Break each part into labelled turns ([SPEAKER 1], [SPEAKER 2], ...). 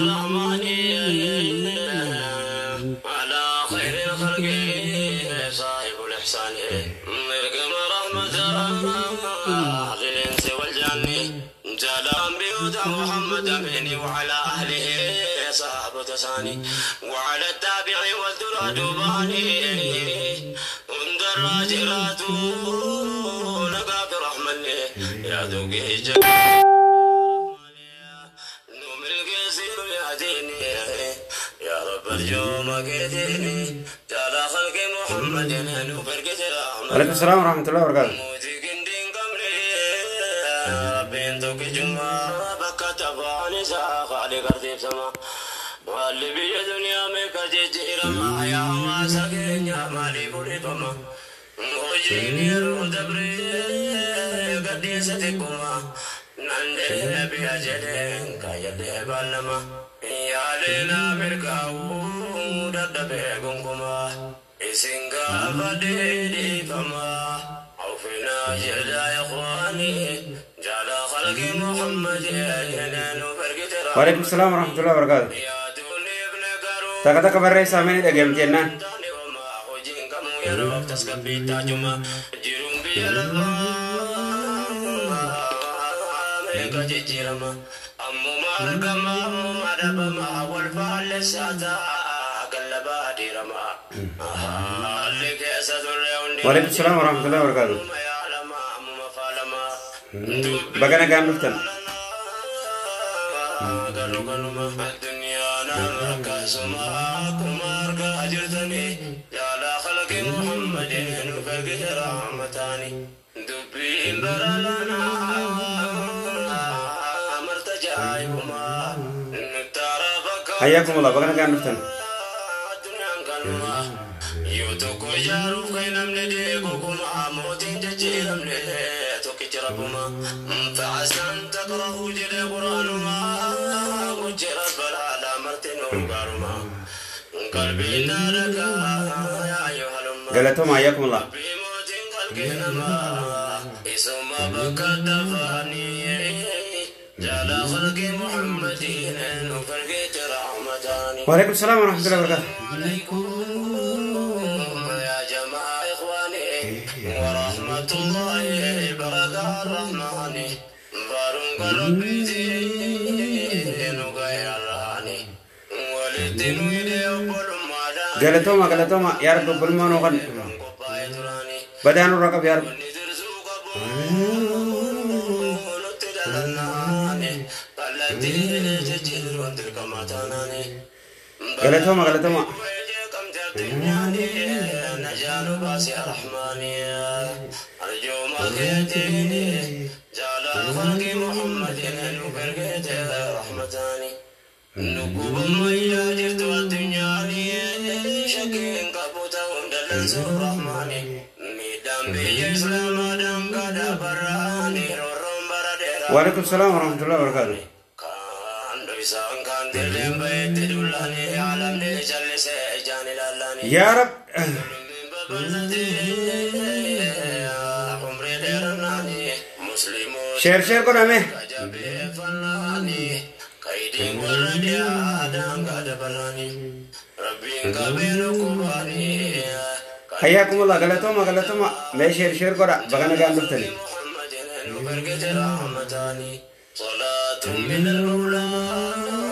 [SPEAKER 1] الرحمن على خير الخلق صاحب الإحسان اركم رحمة للإنس والجن جلام بيوت محمد أمين وعلى أهله صحابة ثاني وعلى التابع والدرى دوباني اندر راجرات نقاب رحمن يا دوقي نوم القصير يا ديني يا رب اليوم كديني جال خلق محمد نفرقة رحمة
[SPEAKER 2] Waalaikum salaam warahmatullahi wabarakatuh.
[SPEAKER 1] موتي قندين قمري ربي انتو كجمع بكا تباني ساقالي قردي سما واللي بي دنيا میں ججير ما يا واسكن يا مالي بولي فما وجيني رو دبري قدي ستكما نندي بيا جدين كايدي بالما يا لنا مركاو ددبي غنكما إسنغا فدي فما عوفنا جدا يا إخواني جعل خلق محمد ينال فرقة
[SPEAKER 2] Waalaikum salaam warahmatullahi wabarakatuh.
[SPEAKER 1] يا دوني ابن قارون
[SPEAKER 2] Takka takka barreessaa mee ni dhageemti jennaan.
[SPEAKER 1] وما hojin kamuu yeroo tasgabbii taajuma jiruun biyya lafaa meeqa jijjiirama ammuma argama ammuma dhabama wal faallessaa ta'a gallabaa diirama haalli keessa turre hundi
[SPEAKER 2] Waalaikum salaam warahmatullahi wabarakatuh.
[SPEAKER 1] ammuma yaalama ammuma faalama
[SPEAKER 2] Baga nagaan dhuftan.
[SPEAKER 1] Galu galuma addunyaa nama akkasuma akkuma argaa jirtanii jaala khalqi Muhammadin nu fargite rahmataani dubbiin bara lanaa amarta jaa'ibuma nuttara bakka
[SPEAKER 2] Hayyakumullah, baga nagaan dhuftan.
[SPEAKER 1] addunyaan kanuma yoo tokko ijaaruuf kan namni deegu kuma mootiin jijjiiramne tokkichi rabbuma fa'asaan takrahu jedhe quraanuma gujji rabbalaala marti nuun gaaruma qalbiin dhaadhagaa yaa ayyuhalumma
[SPEAKER 2] Galatooma, hayyakumullah.
[SPEAKER 1] Rabbii mootiin qalbii namaa isuma bakka dafaanii jaala khalqi Muhammadiin nu fargeete rahmataani.
[SPEAKER 2] Waalaikum salaam warahmatullahi wabarakatuh.
[SPEAKER 1] عليكم يا جماعة إخواني ورحمة الله بركة الرحمن بارك ربي دين غير راني ولدين ويدي أقول ما
[SPEAKER 2] Galatooma, galatooma, yaa Rabbi obbolummaa nuu kenni. Badaa nurraa qabi yaa Rabbi. Galatooma, galatooma.
[SPEAKER 1] نجال باسي الرحمن أرجو ما كيتيني جعل خلق محمد نفرقت رحمتاني نقوب ما يجرت الدنيا شكين قبوتا ودلنسو رحماني ميدان بي إسلام دم قد براني رورم برديرا
[SPEAKER 2] Waalaikum salaam warahmatullahi wabarakatuh.
[SPEAKER 1] Kan isaan kan dirreen bahetti dullanii alamni jallisee ijaan ilaallanii.
[SPEAKER 2] Yaa Rabbi.
[SPEAKER 1] Umrii dheeranaanii musliimoota
[SPEAKER 2] Share share godhame.
[SPEAKER 1] jabeeffannaanii kaydiin warra dhiyaadhaan gadabalanii rabbiin qabeen qubaanii
[SPEAKER 2] Hayyakumullah, galatooma, galatooma. Mee share share godha. Baga nagaan dhuftani.
[SPEAKER 1] Muhammadin nu gargite rahmataanii salaatun min al-mawlaa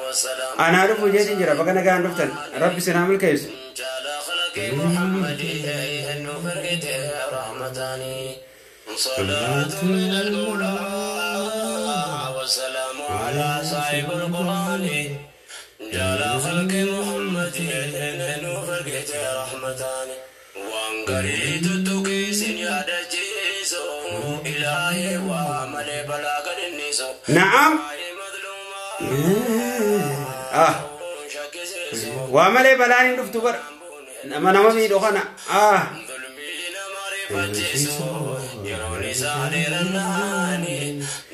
[SPEAKER 1] wasalaam
[SPEAKER 2] Anaa dhufu jeetiin jira. Baga nagaan dhuftan. Rabbi isin haa milkeessu.
[SPEAKER 1] جعل خلق محمد نفرقت رحمتاني صلاة من المولى والسلام على صاحب القرآن جعل خلق محمد نفرقت رحمتاني وانقريت التقيس يا دجيسو إلهي وعمل بلاغ النسو
[SPEAKER 2] Na'am.
[SPEAKER 1] مظلومة
[SPEAKER 2] Ah.
[SPEAKER 1] شكسيسو
[SPEAKER 2] Waa malee balaan hin dhuftu bara. Nama nama miidhu kana. Ah.
[SPEAKER 1] ظلمين معرفتيسو يرون سالرناني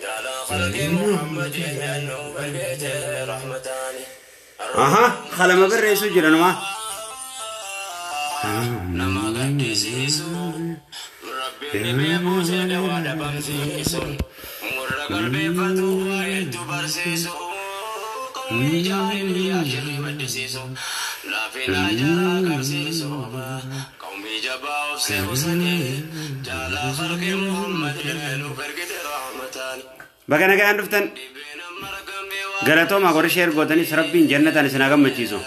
[SPEAKER 1] جعل خلق محمد أنه بالبيت رحمتاني
[SPEAKER 2] Aha. Qalama barreessuu jira nama.
[SPEAKER 1] نما قدسيسو ربي نبي موسى دوال بمسيسو مر قلبي فتوى يتبرسيسو
[SPEAKER 2] Baga nagaan dhuftan galatooma warri sheer gootanis rabbiin jannataan isin haa gammachiisu.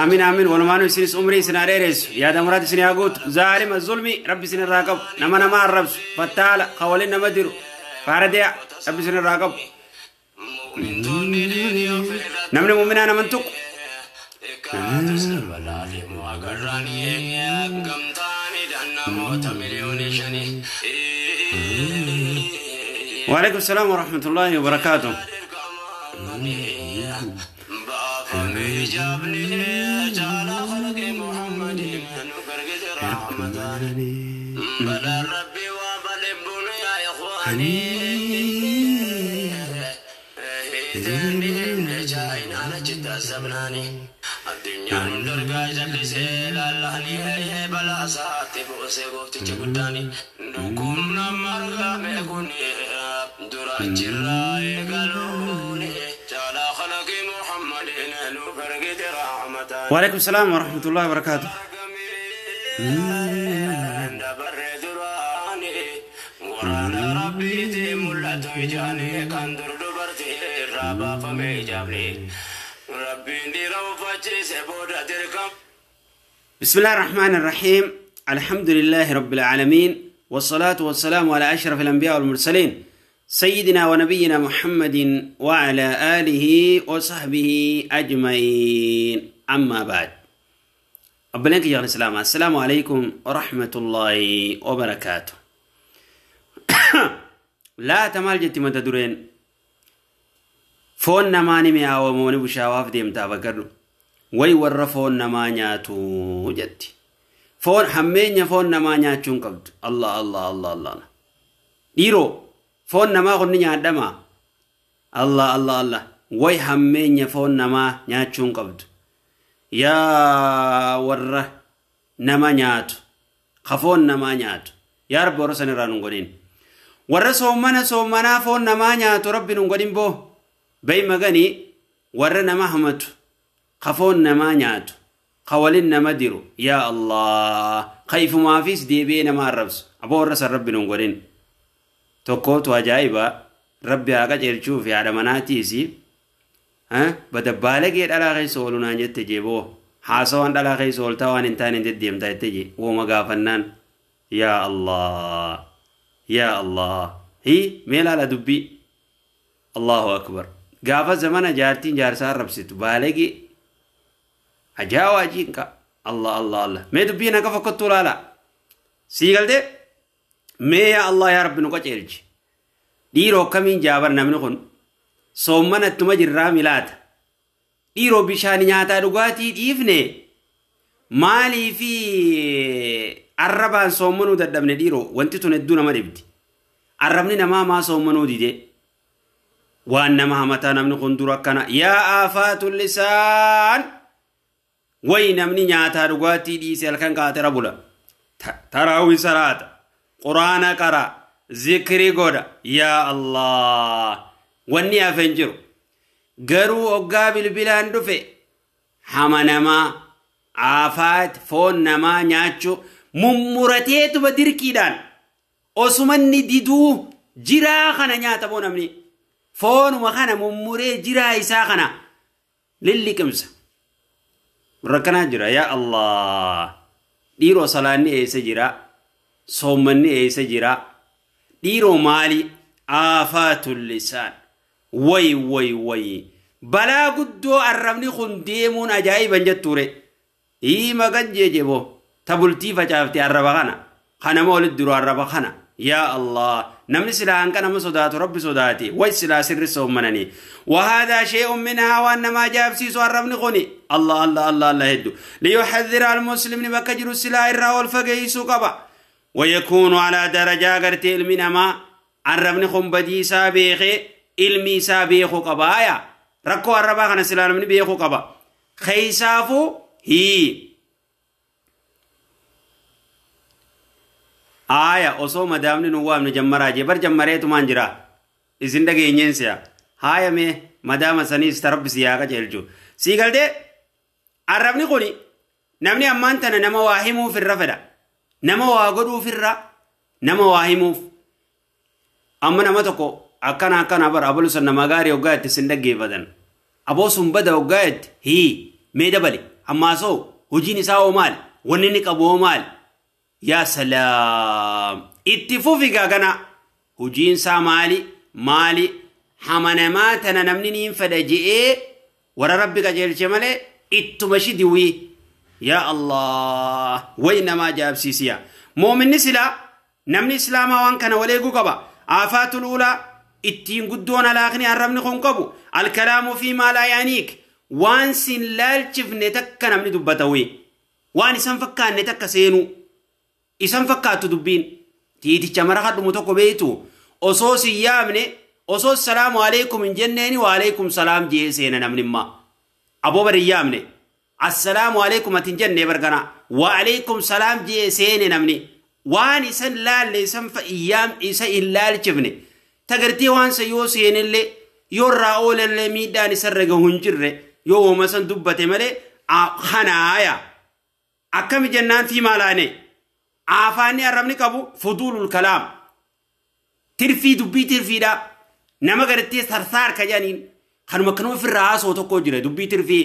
[SPEAKER 2] Amiin amiin walumaanuu isinis umrii isin haa dheeressu yaada muraad isin haa guutu zaalima zulmi rabbi isin irraa qabu nama nama arrabsu fattaala ka waliin nama diru faarade'a rabbi isin irraa qabu. Namni muuminaa naman tuqu. وعليكم السلام ورحمة الله وبركاته. وعليكم السلام ورحمة الله وبركاته. بسم الله الرحمن الرحيم. الحمد لله رب العالمين، والصلاة والسلام على أشرف الأنبياء والمرسلين، سيدنا ونبينا محمد وعلى آله وصحبه أجمعين. أما بعد، أبلنك يا السلام. السلام عليكم ورحمة الله وبركاته. لا تمال جت متدرين foon namaa ni mi'aawamoo ni bushaawaaf deemtaa bakkarru way warra foon namaa nyaatu jetti. Foon hammeenya foon namaa nyaachuu hin qabdu. Allah Allah Allah Allah. Dhiiroo foon namaa kun ni nyaadhamaa. Allah Allah Allah. Way hammeenya foon namaa nyaachuu hin qabdu. Yaa warra nama nyaatu ka foon namaa nyaatu yaa Rabbi warra san irraa nun godhin. Warra soomana soomanaa foon namaa nyaatu Rabbi nun godhin boo. Bay magani warra nama hamatu kafoon namaa nyaatu ka waliin nama diru yaa Allah kayfumaafis deebi'ee nama arrabsu aboo warra san rabbi nun godhin. Tokkootu ajaa'iba rabbi haa qajeelchuu fi haadha manaatiisi badabbaalagee dhalaa keessa oolu naan jette jeeboo haasawaan dhalaa keessa ooltaa waan hin taane deddeemtaa jette jee wooma gaafannaan yaa Allah yaa Allah hi mee laala dubbii Allahu akbar. Gaafa zamana jaartiin jaarsaa arrabsitu baalagee ajaa'aa jiinqa Allah Allah Allah mee dubbiin akka fokkottuu laala sii galtee mee yaa Allah yaa Rabbi nu qajeelchi. Dhiiroo akkamiin jaabar namni kun soommana ittuma jirraa milaata dhiiroo bishaan nyaataa dhugaatii dhiifne maalii fi arrabaan soommanuu dadhabne dhiiroo wanti tun hedduu nama dhibdi arrabni namaa maa soommanuu dide waan nama hamataa namni kun dura akkana yaa aafaatu lisaan way namni nyaataa dhugaatii dhiise halkan kaatera bula taraawii salaata quraana qara zikrii godha yaa Allah wanni hafe hin jiru garuu oggaa bilbilaan dhufe hama namaa aafaat foon namaa nyaachuu mummurateetuma dirqiidhaan osumanni diduu jiraa kana nyaata boo namni foonuma kana mummuree jiraa isaa kana lilliqimsa. Rakkanaa jira yaa Allah. Dhiiroo salaanni eessa jira? Soommanni eessa jira? Dhiiroo maali? Aafaatul lisaan. Way way way. Balaa guddoo arrabni kun deemuun ajaa'iban jettuure. Hiima gajjee boo tabultii facaaftee arraba kana. Kanama walitti duru arraba kana. Yaa Allah. Namni silaa hanqa nama sodaatu rabbi sodaate way silaa sirri soommananii. وهذا شيء منها وأنما جاب سيسو الربن قني الله الله الله الله هدو ليحذر المسلم بكجر السلاء الراول فقيسو قبا ويكون على درجة قرت علمنا ما الربن خم بدي سابيخي علمي سابيخو قبايا ركو الربا خنا سلا من بيخو قبا خيسافو هي Aaya osoo madaamni nu waamne jammaraa jee bar jammareetumaan jira. Isin dhageenyeen si'a. Haaya mee madaama saniis tarabbi si yaa qajeelchu. Sii galtee arrabni kuni namni ammaan tana nama waa himuuf irra fedha. Nama waa godhuuf irra nama waa himuuf. Amma nama tokko akkana akkana bara abalu san nama gaarii hoggaa itti sin dhaggeeffatan. Aboo sun bada hoggaa itti hii mee dabale ammaasoo hojiin isaa hoo maali? Wanni inni qabu hoo maali? Yaa salaam itti fufi gaagana hojiin isaa maali? Maali? Hamanamaa tana namni niin fedha je'ee warra rabbi qajeelche malee ittuma shidiwii. Yaa Allah way nama ajaa'ibsiisiya. Moominni silaa namni islaamaa waan kana wal eeguu qaba. Aafaatul uulaa ittiin guddoon alaaqni arrabni kun qabu. Alkalaamu fi maa laa yaaniik waan sin laalchifne takka namni dubbata wee. Waan isan fakkaanne takka seenuu. Isan fakkaattu dubbiin. Tiiticha mara kadhumu tokko beektu osoo sin yaamne osoo salaamu alaikum hin jenneeni wa alaikum salaam jee seena namni immaa. Aboo bari hin yaamne. Assalaamu alaikum ati hin jennee bargana. Wa alaikum salaam jee seene namni. Waan isan laalle isan isa hin laalchifne. Tagartee waan san yoo seenellee yoo irraa oolallee miidhaan isarra gahu hin jirre yoo uuma san dubbate malee kanaaya. Akkami jennaan fi maalaane. Afaanni arrabni qabu fuduulul kalaam. Tirfii dubbii tirfiidha. Nama gartee sarsaar ka jedhaniin kanuma kanuma ofirraa haasoo tokko jira dubbii tirfii.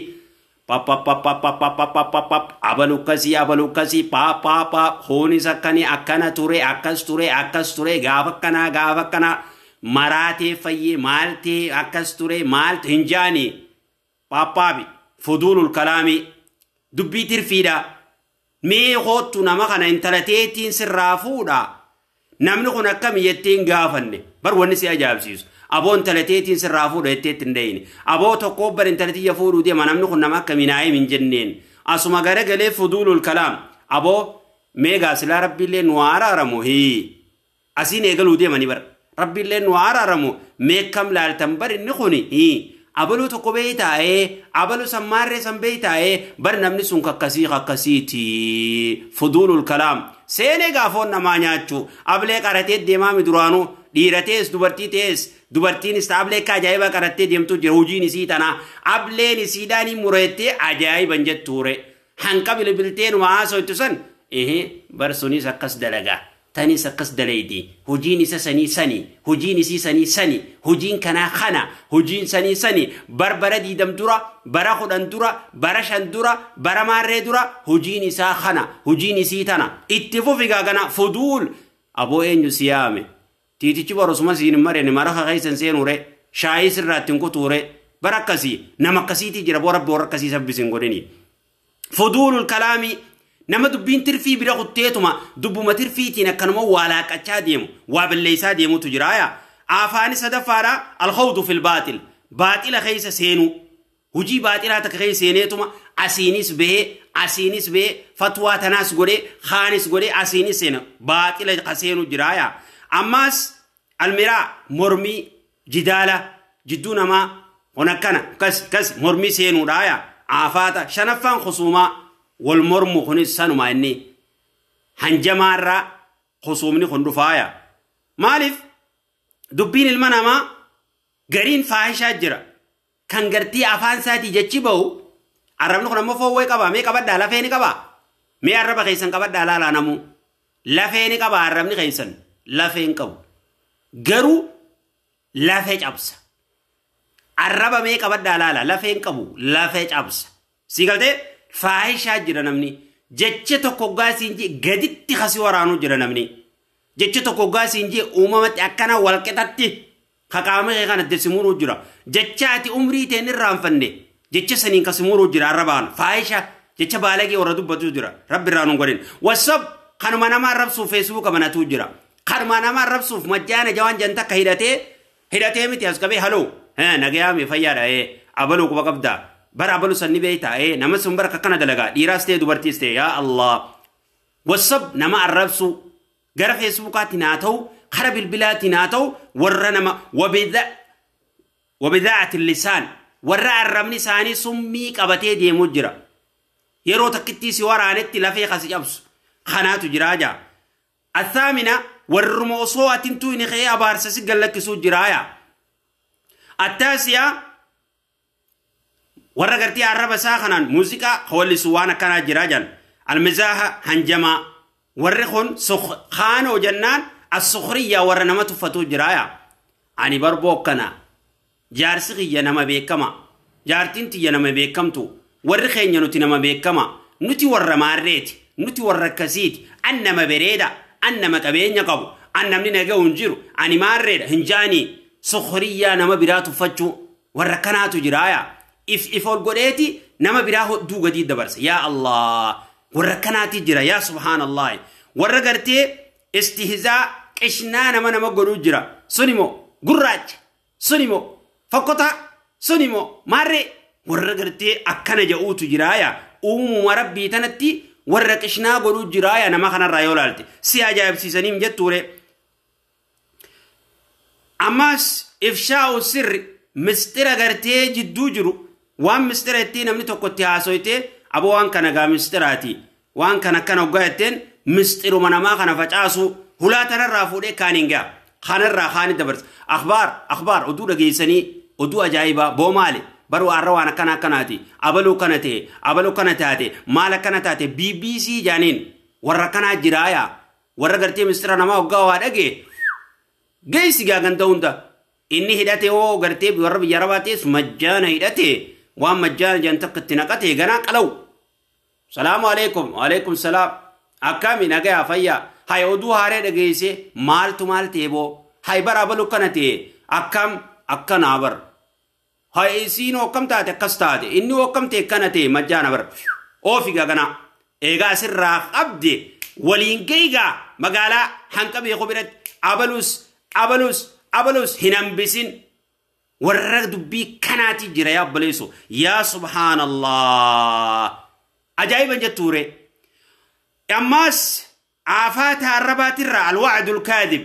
[SPEAKER 2] Pap pap pap pap pap pap pap pap pap abalu akkasii abalu akkasii pap pap pap hoonis akkanii akkana ture akkas ture akkas ture gaafa akkanaa gaafa akkanaa maraatee fayyee maaltee akkas ture maal hin jaanii paappaabi fuduulul kalaamii dubbii tirfiidha. Mee hoottu nama kana intala teetiin sirraa fuudha. Namni kun akkami jettee hin gaafanne bar wanni si ajaa'ibsiisu. Aboo intala teetiin sirraa fuudha jettee itti hin dhayine. Aboo tokko bar intala tiyya fuudhuu deema namni kun nama akkamii naa himi hin jenneen. Asuma garagalee fuduulul kalaam. Aboo mee gaasilaa rabbiillee nu haa araaramu hii. Asiin eegaluu deemanii bara. Rabbiillee nu haa araaramu mee kam laaltan bar inni kuni hii. Abaluu tokko beeytaa'ee abaluu sammaarree san beeytaa'ee bar namni sun kakkasii kakkasiiti. Fuduulul kalaam. Seenee gaafoon namaa nyaachuu ablee qaratee deemaa mi duraanuu dhiiratees dubartii ta'es dubartiinis ablee akka ajaa'ibaa qarattee deemtu jira hojiin isii tanaa ableen isiidhaan mureettee ajaa'iban jettuure hanqa bilbiltee numa haasoftu san bar sunis akkas dalagaa tanis akkas dalaydi hojiin isa sanii sani hojiin isii sanii sani hojiin kanaa kana hojiin sanii sani bar bara 20 dura bara 10 dura bara 5 dura bara maarree dura hojiin isaa kana hojiin isii tana itti fufi gaagana fuduul aboo eenyu siyaame tiitichi barosuma siin mareen maraqa keessan seenuure shaayii sirraatti hin kutuure bara akkasii nama akkasiitii jira boo rabbi warra akkasii sabbisiin godhini. Fuduulul kalaamii nama dubbiin tirfii bira kutteetuma dubbuma tirfiitiin akkanuma waa laaqachaa deemu waa balleessaa deemutu jiraaya. Afaani sadaffaadha alkhawdu fil baaxil baaxila keessa seenuu hojii baaxilaa takka keessa seeneetuma asiinis bahee fatwaa tanaas godhee kaanis godhee asiinis seena baaxila ka seenu jiraaya. Ammaas almiraa mormii jidaala jidduu namaa kun akkana kas kas mormii seenuudhaaya. Aafaata shanaffaan khusuumaa wal mormu kunis sanuma inni hanjamaarraa khusuumni kun dhufaaya. Maaliif dubbiin ilma namaa gariin faahishaa jira kan gartii afaan isaatii jechi bahu arrabni kun ammoo foowwee qaba mee qabadhaa lafee ni qaba mee arraba keessan qabadhaa laalaa namuu lafee ni qaba arrabni keessan lafee hin qabu garuu lafee cabsa arraba mee qabadhaa laala lafee hin qabu lafee cabsa si galtee faahishaa jira namni jecha tokko gaasiin jee gaditti kasi waraanuu jira namni jecha tokko gaasiin jee uumamatti akkana walqixatti kaqaama kee kana desimuruu jira jecha ati umrii teen irraanfanne jecha saniin kasimuruu jira arrabaan faahisha jecha baalagee warra dubbatu jira rabbi irraa nuun godhin wasab kanuma nama arrabsuuf feesbuuka banatu jira kanuma nama arrabsuuf majjaana jawaan jan takka hidhatee miti as qabee haloo nagayaame fayyaadha abaluu quba qabdaa bara abalu sanni beeytaa nama sun bara akkana dalagaa dhiiraas ta'e dubartiis ta'e yaa Allah wasab nama arrabsu gara feesbuukaatiin haa ta'u kara bilbilaatiin haa ta'u warra nama wabidaa'ati lisaan warra arrabni isaanii summii qabatee deemuu jira yeroo takkittii si waraanetti lafee kasi cabsu kanaatu jiraa jaa. Athaamina warruma osoo atintuu inni ka'ee abaarsa si gallakkisuu jiraaya. Attaasiyaa warra gartee arraba isaa kanaan muuziqaa hawallisu waan akkanaa jiraa jan. Almizaaha hanjamaa warri kun kaanoo jennaan as-sukhriyaa warra nama tuffatuu jiraaya. Ani barboo akkana jaarsi kiyya nama beekama, jaartiin tiyya nama beekamtu, warri keenya nuti nama beekama, nuti warra maarreeti, nuti warra akkasiiti, an nama bareeda, an nama qabeenya qabu, an namni naga'u hin jiru, ani maarreedha hin jaanii. Sukhriyaa nama biraa tuffachuu warra kanaatu jiraaya. If ol godheeti nama biraa hodduu gadii dabarsa. Yaa Allah, warra kanaati jira. Yaa subhaanallah, warra gartee istihzaa qishnaa nama godhuu jira. Sunimo gurraacha, sunimo fakkotaa, sunimo maarree, warra gartee akkana ja'uutu jiraaya. Uumuma rabbii tanatti warra qishnaa godhuu jiraaya. Nama kanarraa yoo laalte si ajaa'ibsiisaniim jettuure. Ammas ifshaa'u sirri mistira gartee jidduu jiru, waan mistira ittiin namni tokko itti haasoyte, aboo waan kana gaa mistiraati, waan kana akkana hoggaa jetteen mistiruma namaa kana facaasu hulaa tanarraa fuudhee kaaniin ga'a, kanarraa kaani dabarsa. Akhbaar oduu dhageessanii oduu ajaa'ibaa boo maali baruu har'a waan akkana akkanaati, abaluu kana ta'e, abaluu kana taate, maal akkana taate, BBC jaaniin warra akkanaa jiraaya. Warra gartee mistira namaa hoggaa waa dhagee geessi gaa ganda hunda inni hidhate hoo gartee warra biyya arabaa ta'es majjaana hidhate, waan majjaana jedhan takka itti naqate ganaa qalawu. Salaamu alaikum, waalaikum salaam, akkami nagayaa fayyaa, hay oduu haaree dhageesse, maaltu maal ta'e boo, hay bara abaluu kana ta'e, akkam akkanaa bar, hay isiin akkam taate akkas taate, inni akkam ta'e akkana ta'e, majjaana bar oofi ganaa eegaa asirraa qabde waliin gahigaa magaalaa hanqa beeku biratti abalus abalus abalus hin hambisin. Warra dubbii kanaati jira yaa obboleessu. Yaa subhaanallah, ajaa'iban jettuure. Ammaas aafaata arrabaatirraa alwacdul kaadib,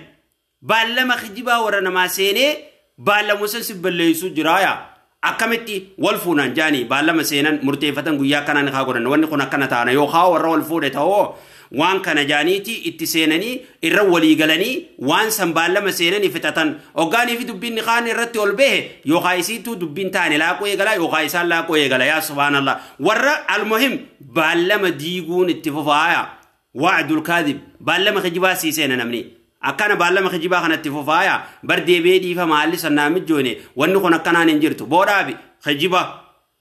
[SPEAKER 2] baallama kijibaa warra namaa seenee baallama san si balleessuu jiraaya. Akkamitti wal fuunan jaanii baallama seenan murteeffatan, guyyaa akkanaa ni haa godhan, wanni kun akkana taana, yookaan warra wal fuudhe ta'oo waan kana jaaniiti itti seenanii irra walii galanii waan san baallama seenanii fixatan. Hoggaanii fi dubbiin kaan irratti ol bahe yookaan isiituu dubbiin taane laaquu eegala yookaan isaan laaquu eegala. Yaa subhaanallah, warra almuhim baallama diiguun itti fufaaya. Wa'dul kaadib, baallama kijibaa sii seena namni akkana baallama kijibaa kanatti fufaaya, bar deebi'ee dhiifa maalli sannaa mijoone, wanni kun akkanaan hin jirtu boodhaabi kijiba.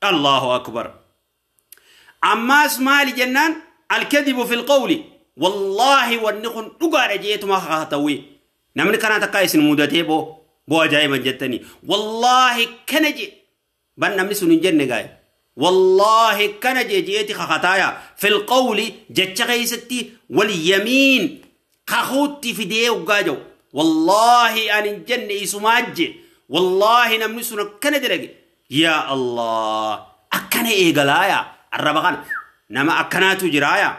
[SPEAKER 2] Allahu akbar. Ammaas maali jennaan alkadibu fil qawli, wallaahi wanni kun dhugaadha jeetuma kakatawwi. Namni kanaa takkaa isin mudatee boo boo ajaa'iban jettanii wallaahi kana je, ban namni sun hin jenne gaa'e, wallaahi kana je jeeti kakataaya. Fil qawli jecha keessatti, wal yamiin kakuutti fidee hoggaa jiru, wallaahi ani hin jenne isumaa je, wallaahi namni sun akkana dalage. Yaa Allah, akkana eegalaaya arraba kana nama akkanaatu jiraaya.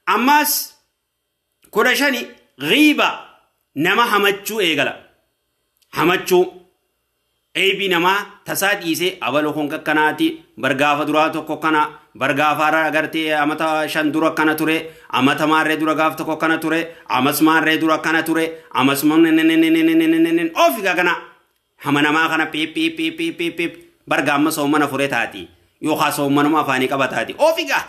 [SPEAKER 2] Ammaas 15 ghiiba, nama hamachuu eegala. Hamachuu eebii namaa tasaa dhiisee abaluu kun akkanaati bar, gaafa duraa tokko kana bar, gaafa agartee amata 5 dura akkana ture, amata maarree dura gaaf tokko akkana ture, amas maarree dura akkana ture, amas ofi kana hama namaa kana piip piip piip piip piip piip bar gaamma soomana fure taati yookaan soomanuma afaanii qaba taati ofi gaa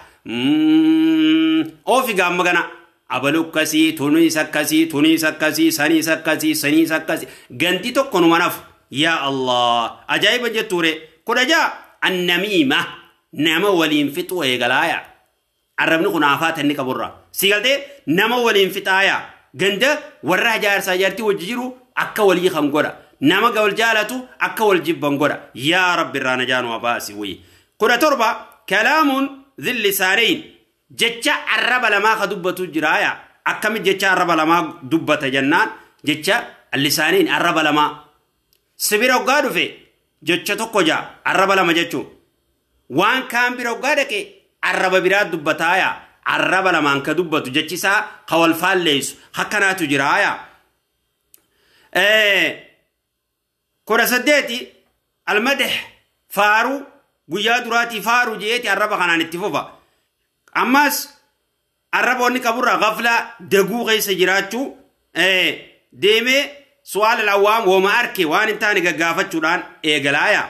[SPEAKER 2] ofi gaamma kana abaluu akkasii, tuniis akkasii, tuniis akkasii, saniis akkasii, saniis akkasii, ganti tokko numa nafu. Yaa Allah, ajaa'iba jettuure. 16 annamiima, nama waliin fixuu eegalaaya. Arrabni kun aafaata inni qaburra si galtee nama waliin fixaaya. Ganda warra jaarsaa jaartii wajji jiru akka walii kan godha, nama wal jaalatu akka wal jibban godha. Yaa rabbi irraa najaanu baasi. Wuyi 17 kalaamuun dhillisaaneyn, jecha arraba lamaa ka dubbatu jiraaya. Akkami jecha arraba lamaa dubbata jennaan, jecha lisaaniin arraba lamaa sibira hoggaa dhufe jecha tokko jaa, arraba lama jechuun waan kaan bira hoggaa dhaqe arraba biraa dubbataaya. Arraba lamaan ka dubbatu jechisaa ka wal faalleessu akkanaatu jiraaya. 18 almadex, faaruu guyyaa duraatii faaruu jeeti arraba kanaan itti fufa. Ammas Arraba wanni qaburraa gaflaa daguu keessa jiraachuu deemee su'aala lawwaam wooma arke waan hin taane gaggaafachuudhaan eegalaaya.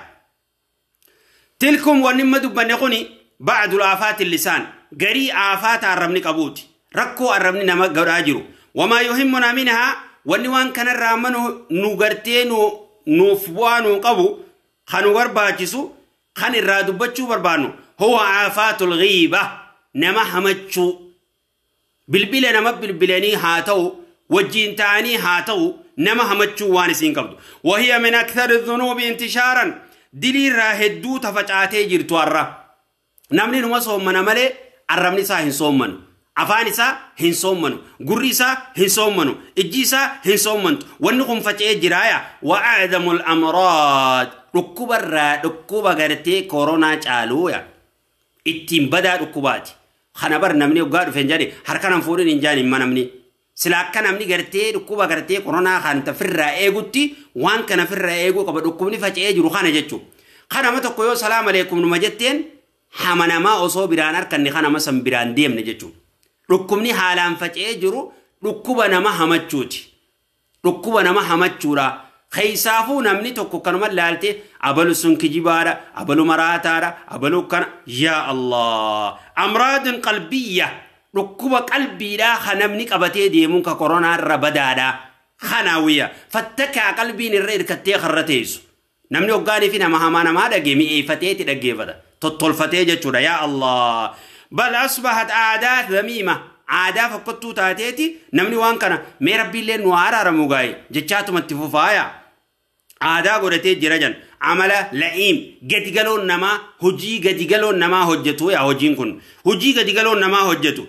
[SPEAKER 2] Tilkum wanni amma dubbanne kuni ba'dul aafaati lisaan garii aafaata arrabni qabuuti. Rakkoo arrabni nama godhaa jiru. Wamaa yuhimmunaa minhaa wanni waan kanarraa amma nu gartee nuuf bu'aa nuu qabu kan nu barbaachisu kan irraa dubbachuu barbaannu huwa aafaatul ghiiba nama hamachuu bilbila nama bilbilanii haa ta'u wajjiin ta'anii haa ta'u nama hamachuu waan isiin qabdu. Wahiya min akthari dhunuubi intishaaran diliirraa hedduu tafacaatee jirtu har'a. Namni numa soommana malee arrabni isaa hin soommanu. Afaan isaa hin soommanu. Gurri isaa hin soommanu. Ijji isaa hin soommantu. Wanni kun faca'ee jiraaya. Wa a'zamul amraad dhukkubarraa dhukkuba gartee koronaa caaluuya. Ittiin badaa dhukkubaati. Kana bar namni hoggaa dhufe hin jedhe harka nan fuudhin hin jaan himma namni. Sila akka namni gartee dhukkuba gartee koronaa kan firraa eegutti waan kana firraa eeguu qaba dhukkubni faca'ee jiru kana jechuudha. Kanama tokko yoo salaam aleekum numa jetteen hamanamaa osoo biraan harkanne kanama san biraan deemne jechuudha. Dhukkubni haalaan faca'ee jiru dhukkuba nama hamachuuti. Dhukkuba nama hamachuudha. Keessaafuu namni tokko kanuma laalte abalu sun kijibaadha, abalu maraataadha, abalu kana yaa Allah. Amraadun qalbiyya dhukkuba qalbiidhaa kan namni qabatee deemuun ka koronaa irra badaadha. Kanaawiyya fattakaa qalbiin irra hirkattee karra teessu. Namni hoggaanii fi nama hamaa namaa dhagee mi'eeffateeti dhaggeeffata. Tottolfatee jechuudha yaa Allah. Bal asbahat aadaa dhamiima aadaa fokkottuu taateeti namni waan kana mee rabbiillee nu araaramu gaa'e jechaatumatti fufaaya. Aadaa godhatee jira jan amala la'iim gadi galoon namaa hojii gadi galoon namaa hojjetu yaa hojiin kun hojii gadi galoon namaa hojjetu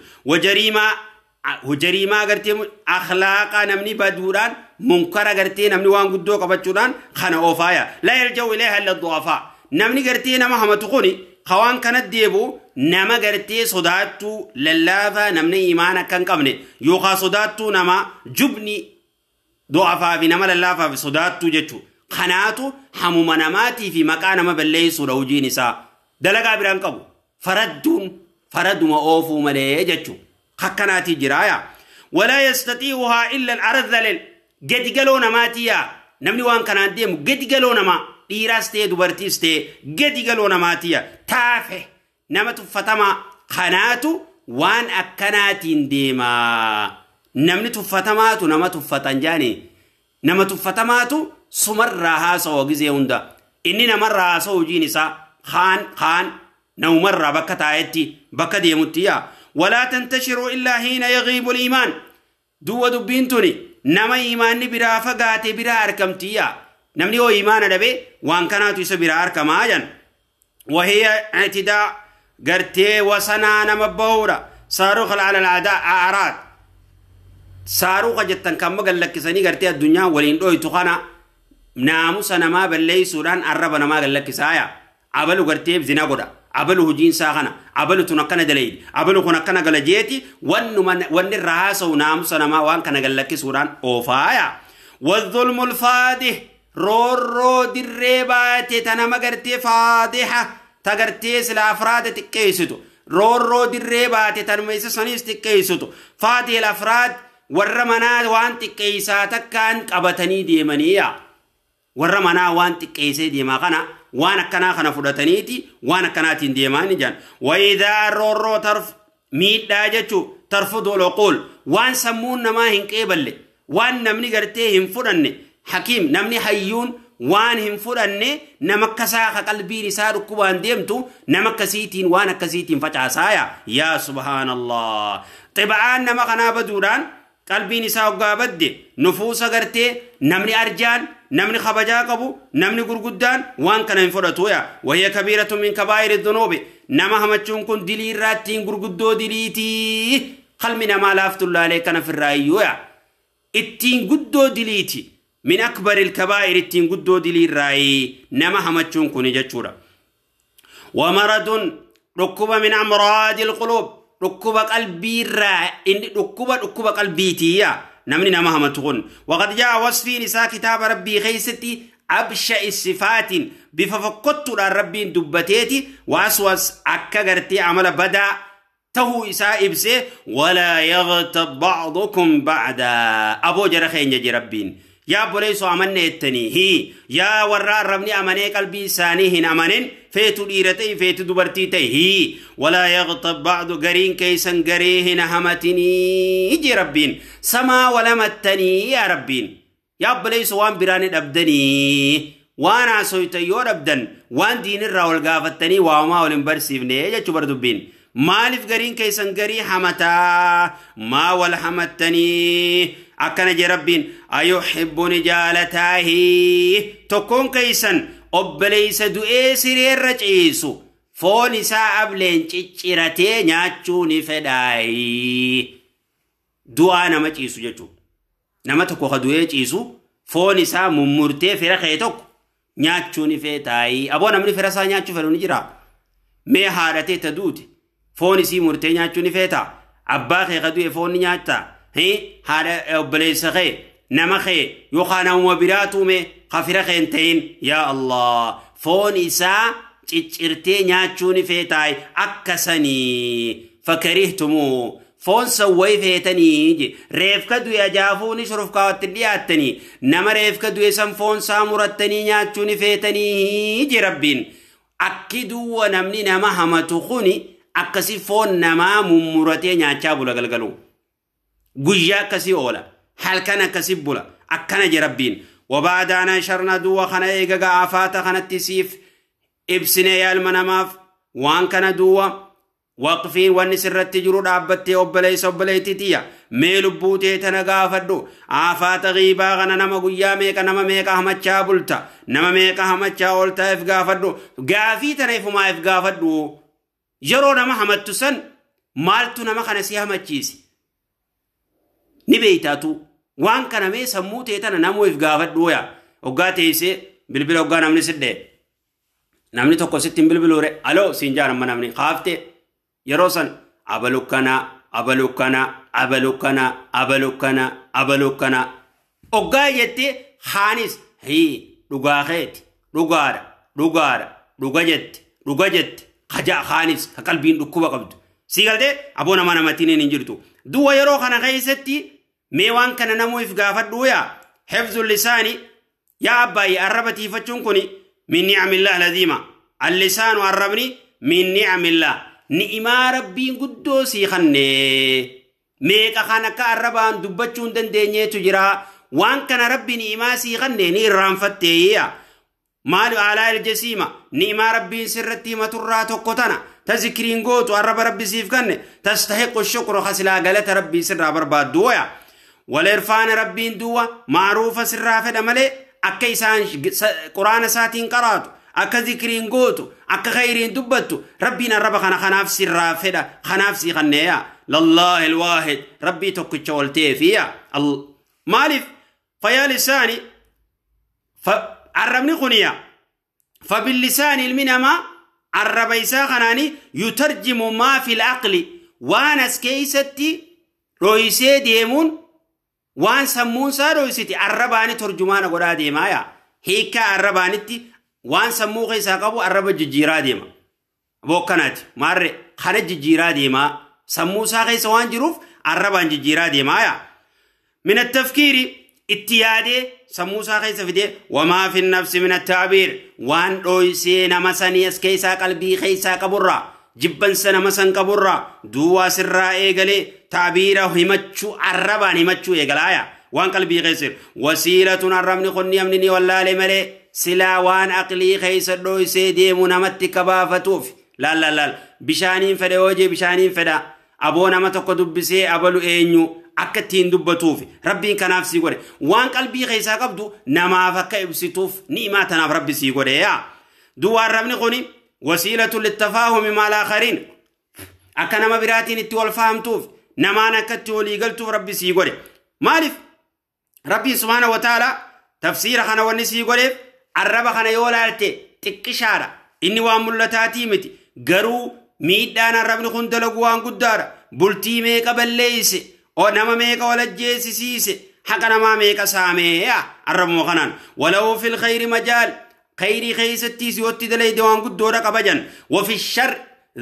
[SPEAKER 2] wajariimaa gartee akhlaaqa namni baduudhaan munkara gartee namni waan guddoo qabachuudhaan kana oofaaya la yarja'u ilayha illa du'afaa namni gartee nama hamatu kuni hawaan kana deebu nama gartee sodaattuu lallaafaa namni imaana kan qabne yookaan sodaattuu nama jubni du'afaa fi nama lallaafaa fi sodaattuu jechuudha. Kanaatu hamuma namaatii fi maqaa nama balleessuudha hojiin isaa. Dalagaa biraan qabu faradduun faraduma oofuu malee jechuudha. Akkanaatii jiraaya. Walaa yastatii'uhaa illa al-aradhalil gadi galoo namaatii yaa namni waan kanaan deemu gadi galoo namaa dhiiraas ta'e dubartiis ta'e gadi galoo namaatii yaa taafe nama tuffatamaa kanaatu waan akkanaatiin deemaa. Namni tuffatamaatu nama tuffatan jaani nama tuffatamaatu sumarraa haasawaa gizee hunda inni namarraa haasawaa hojiin isaa kaan namumarraa bakka taa'etti bakka deemutti yaa. Walaa tantashiru illaa hiina yagiibu iimaan duwwa dubbiin tuni nama iimaanni biraa fagaate biraa argamti yaa. Namni yoo iimaana dhabe waan kanaatu isa biraa argamaa jan. Wahiya ictidaa gartee wasanaa nama bahuudha. Saaruqa ala al-a'raad saaruqa jettan kan magallakkisanii gartee addunyaa waliin dhoytu kana naamusa namaa balleessuudhaan arraba namaa gallakkisaaya. Abalu gartee zina godha. Abalu hojiin isaa kana. Abalu tun akkana dalaydi. Abalu kun akkana gala jeeti wanni irraa haasa'u naamusa namaa waan kana gallakkisuudhaan oofaaya. Wadhulmul faadih roorroo dirree baate ta nama gartee faadiha ta gartee sila afraada xiqqeessitu. Roorroo dirree baate tanuma isa saniis xiqqeessitu. Faadihil afraad warra manaa waan xiqqeessaa takkaan qabatanii deemaniiya. Warra manaa waan xiqqeessee deemaa kana waan akkanaa kana fudhataniiti waan akkanaatiin deemaa ni jedhan. Wayidaa roorroo tarf miidhaa jechuu tarfudu loquul waan sammuun namaa hin qeeballe waan namni gartee hin fudhanne hakiim namni hayyuun waan hin fudhanne nama akkasaa ka qalbiin isaa dhukkubaan deemtu nama akkasiitiin waan akkasiitiin facaasaaya. Yaa subhaanallah. Xiba'aan nama kanaa baduudhaan qalbiin isaa hoggaa badde nufuusa gartee namni arjaan namni kabajaa qabu namni gurguddaan waan kana hin fudhatu yaa. Wahiya kabiiratu min kabaa'iri dhunuubi nama hamachuun kun dilii irraattiin gurguddoo diliitii qalmi namaa laaftullaalee kana firraa iyyuu yaa. Ittiin guddoo diliiti min akbaril kabaa'ir ittiin guddoo dilii irraayi nama hamachuun kun jechuudha. Wamaradun dhukkuba min amraadil quluub dhukkuba qalbiirraa inni dhukkuba qalbiitii yaa namni nama hamatu kun. Waqad jaa wasfiin isaa kitaaba rabbii keessatti absha'i sifaatiin bifa fokkottuudhaan rabbiin dubbateeti waaswas akka gartee amala badaa Tahuu isaa ibsee walaa yaghtab ba'dukum ba'da aboo jara keenya je rabbiin yaa obboleessoo amanne jettanii hii yaa warra arrabni amanee qalbii isaanii hin amanin feetu dhiira ta'e feetu dubartii ta'e hii walaa yaghtab ba'du gariin keessan garii hin hamatinii je rabbiin samaa walamattanii yaa rabbiin yaa obboleessoo waan biraa ni dhabdanii waan haasoytan yoo dhabdan waan diinirraa wal gaafattanii waamaa wal hin barsiifne jechuu bar dubbiin maaliif gariin keessan garii hamataa maa wal hamattanii akkana je rabbiin ayuhibbuni jaalataahi tokkoon keessan obboleessa du'ee sireerra ciisu foon isaa ableen cicciratee nyaachuu ni fedhaayi du'aa nama ciisu jechuudha nama tokko ka du'ee ciisu foon isaa mummurtee fira kee tokko nyaachuu ni feetaayi aboo namni fira isaa nyaachuu fedhu ni jira mee haadhatee ta duute foon isii murtee nyaachuu ni feeta abbaa kee ka du'e foon ni nyaatta haadha obboleessa kee nama kee yookaan namuma biraa tuume ka fira kee hin ta'in yaa Allah foon isaa ciccirtee nyaachuu ni feetaayi akkasanii fakarihtumuu foon san wayi feetanii reefka du'e ajaafuu ni shurufkaawatti dhiyaattanii nama reefka du'e san foon isaa murattanii nyaachuu ni feetanii je rabbiin akki duwwa namni nama hamatu kuni akkasi foon namaa mummuratee nyaachaa bula galgalu guyyaa akkasii oola halkan akkasii bula akkana je rabbiin wabaadaana sharna duwwa kana eegaga afaata kanatti siif ibsine yaa ilma namaaf waan kana duwwa waqfiin wanni sirratti jiru dhaabbattee obboleessa obboleettii tiyya mee lubbuu tee tana gaafadhu aafaata ghiibaa kana nama guyyaa meeqa nama meeqa hamachaa bulta nama meeqa hamachaa ooltaa if gaafadhu gaafii tana ifumaa if gaafadhu yeroo nama hamattu san maaltu nama kana si hamachiise ni beeytaatu waan kana mee sammuu tee tana namuu if gaafadhu yaa hoggaa teessee bilbila hoggaa namni sidhee namni tokko sitti hin bilbiluure aloo siin jaan amma namni kaaftee yeroo san abalu kana abalu kana abalu kana abalu kana abalu kana hoggaa jettee haanis hii dhugaa keeti dhugaadha dhugaadha dhuga jette dhuga jette kaja haanis ka qalbiin dhukkuba qabdu sii galtee aboo nama namatiin hin jirtu duwwa yeroo kana keessatti mee waan kana namuu if gaafadhu yaa hifzu lisaani yaa abbaayye arraba tiifachuun kuni min ni'amillah laziima allisaanu arrabni min ni'amillah ni'imaa rabbiin guddoo sii kanne meeqa kan akka arrabaan dubbachuu hin dandeenyeetu jira waan kana rabbi ni'imaa sii kanne ni irraanfatteeyya maali aalaa iljasiima ni'imaa rabbiin sirratti himaturraa tokko tana ta zikriin gootu arraba rabbi siif kanne tastahiqu shukru kasilaa galata rabbii sirraa barbaaddu waya walirfaana rabbiin duwwa maaruufa sirraa fedha malee akka isaan quraana isaatiin qaraatu akka zikriin gootu akka khayriin dubbattu rabbiin arraba kana kanaaf sirraa fedha kanaaf sii kanneeya lallaahi alwaahid rabbii tokkicha ol ta'eefiya maaliif fayaa lisaani arrabni kuniya fabillisaani ilmi namaa arraba isaa kanaani yutarjimu maa fi laqli waan as keeysatti dhoysee deemuun waan sammuun isaa dhoysiti arrabaani turjumaana godhaa deemaaya hiikkaa arrabaanitti waan sammuu keessaa qabu arraba jijjiiraa deema bokkanaati maarre kana jijjiiraa deemaa sammuu isaa keessa waan jiruuf arrabaan jijjiiraa deemaaya min attafkiiri itti yaadee sammuu isaa keessa fidee wamaa fi nafsi min attaabiir waan dhoysee nama sanii as keessaa qalbii keessaa qaburraa jibbansa nama san qaburraa duwwaa sirraa eegalee taabiira himachuu arrabaan himachuu eegalaaya waan qalbii keessa wasiilatun arrabni kunni amni ni wallaale malee silaa waan aqlii keessa dhoysee deemu namatti kabaafatuuf laal laal laal bishaaniin fedha yoo jee bishaaniin fedha aboo nama tokko dubbisee abalu eenyu akka ittiin dubbatuuf rabbiin kanaaf sii godhe waan qalbii keessaa qabdu namaaf akka ibsituuf ni'imaa tanaaf rabbi sii godhe yaa duwwaa arrabni kuni wasiilatu littafaahumi maal aakhariin akka nama biraatiin itti wal fahamtuuf namaan akka itti walii galtuuf rabbi sii godhe maaliif rabbiin subhaana wa ta'ala tafsiira kana wanni sii godheef arraba kana yoo laalte xiqqishaadha inni waan mul'ataatii miti garuu miidhaan arrabni kun dalagu waan guddaadha bultii meeqa balleeyse o nama meeqa walajjeesisiise haqa namaa meeqa saameeya arrabuma kanaan walau fil khayri majaal khayrii keeysattiis yootti dalayde waan guddoodha qabajan wafi shar